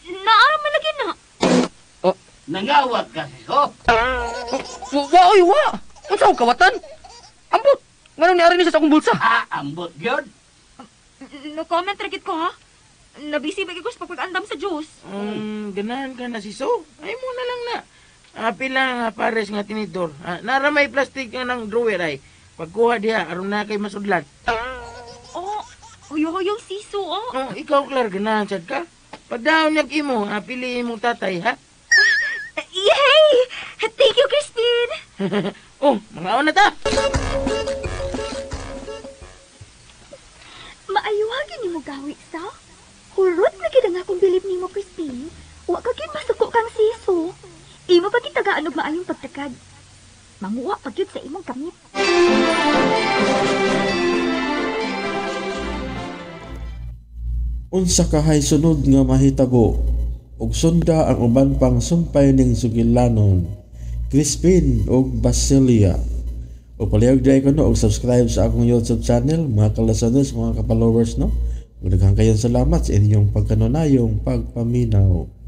Naara man lagi na. Oh. Nangawat ka, Siso? Wa, oy, wa. Unsa akong kawatan? Ambot. Nganong niari ni sa akong bulsa? Ah, ambot gyud. No comment ra gid ko, ha? Nabisi ba ko sa pagpag-andam sa juice? Ganahan ka na, Siso. Ay mo na lang na. Pila nga pares nga tinidor. Nara may plastic nga ng drawer ay. Pagkuha diha, aron na kay masudlan. Oh, huyo-huyong Siso, oh. Oh, ikaw, Clar, ganahan sad ka. Pagdaon niya imo, pili imong tatay, ha? Yay! Thank you, Crispin! Oh, mga na ta! Maayuhagin nimo gawi sa? Hurot na gid ang akong bilib nimo, Crispin. Wa ka gid masuko kang Siso. Imo pa gitagaan og maayong pagtakad. Manguha pa gyud sa imong kamit. Unsa kahay sunod nga mahitabo ug sunda ang uban pang sumpay ning sugilanon, Crispin ug Basilia. O palihog di ko no og subscribe sa akong YouTube channel, mga ka-listeners, mga ka-followers no. Ug daghang kayong salamat sa inyong pagkanunayong pagpaminaw.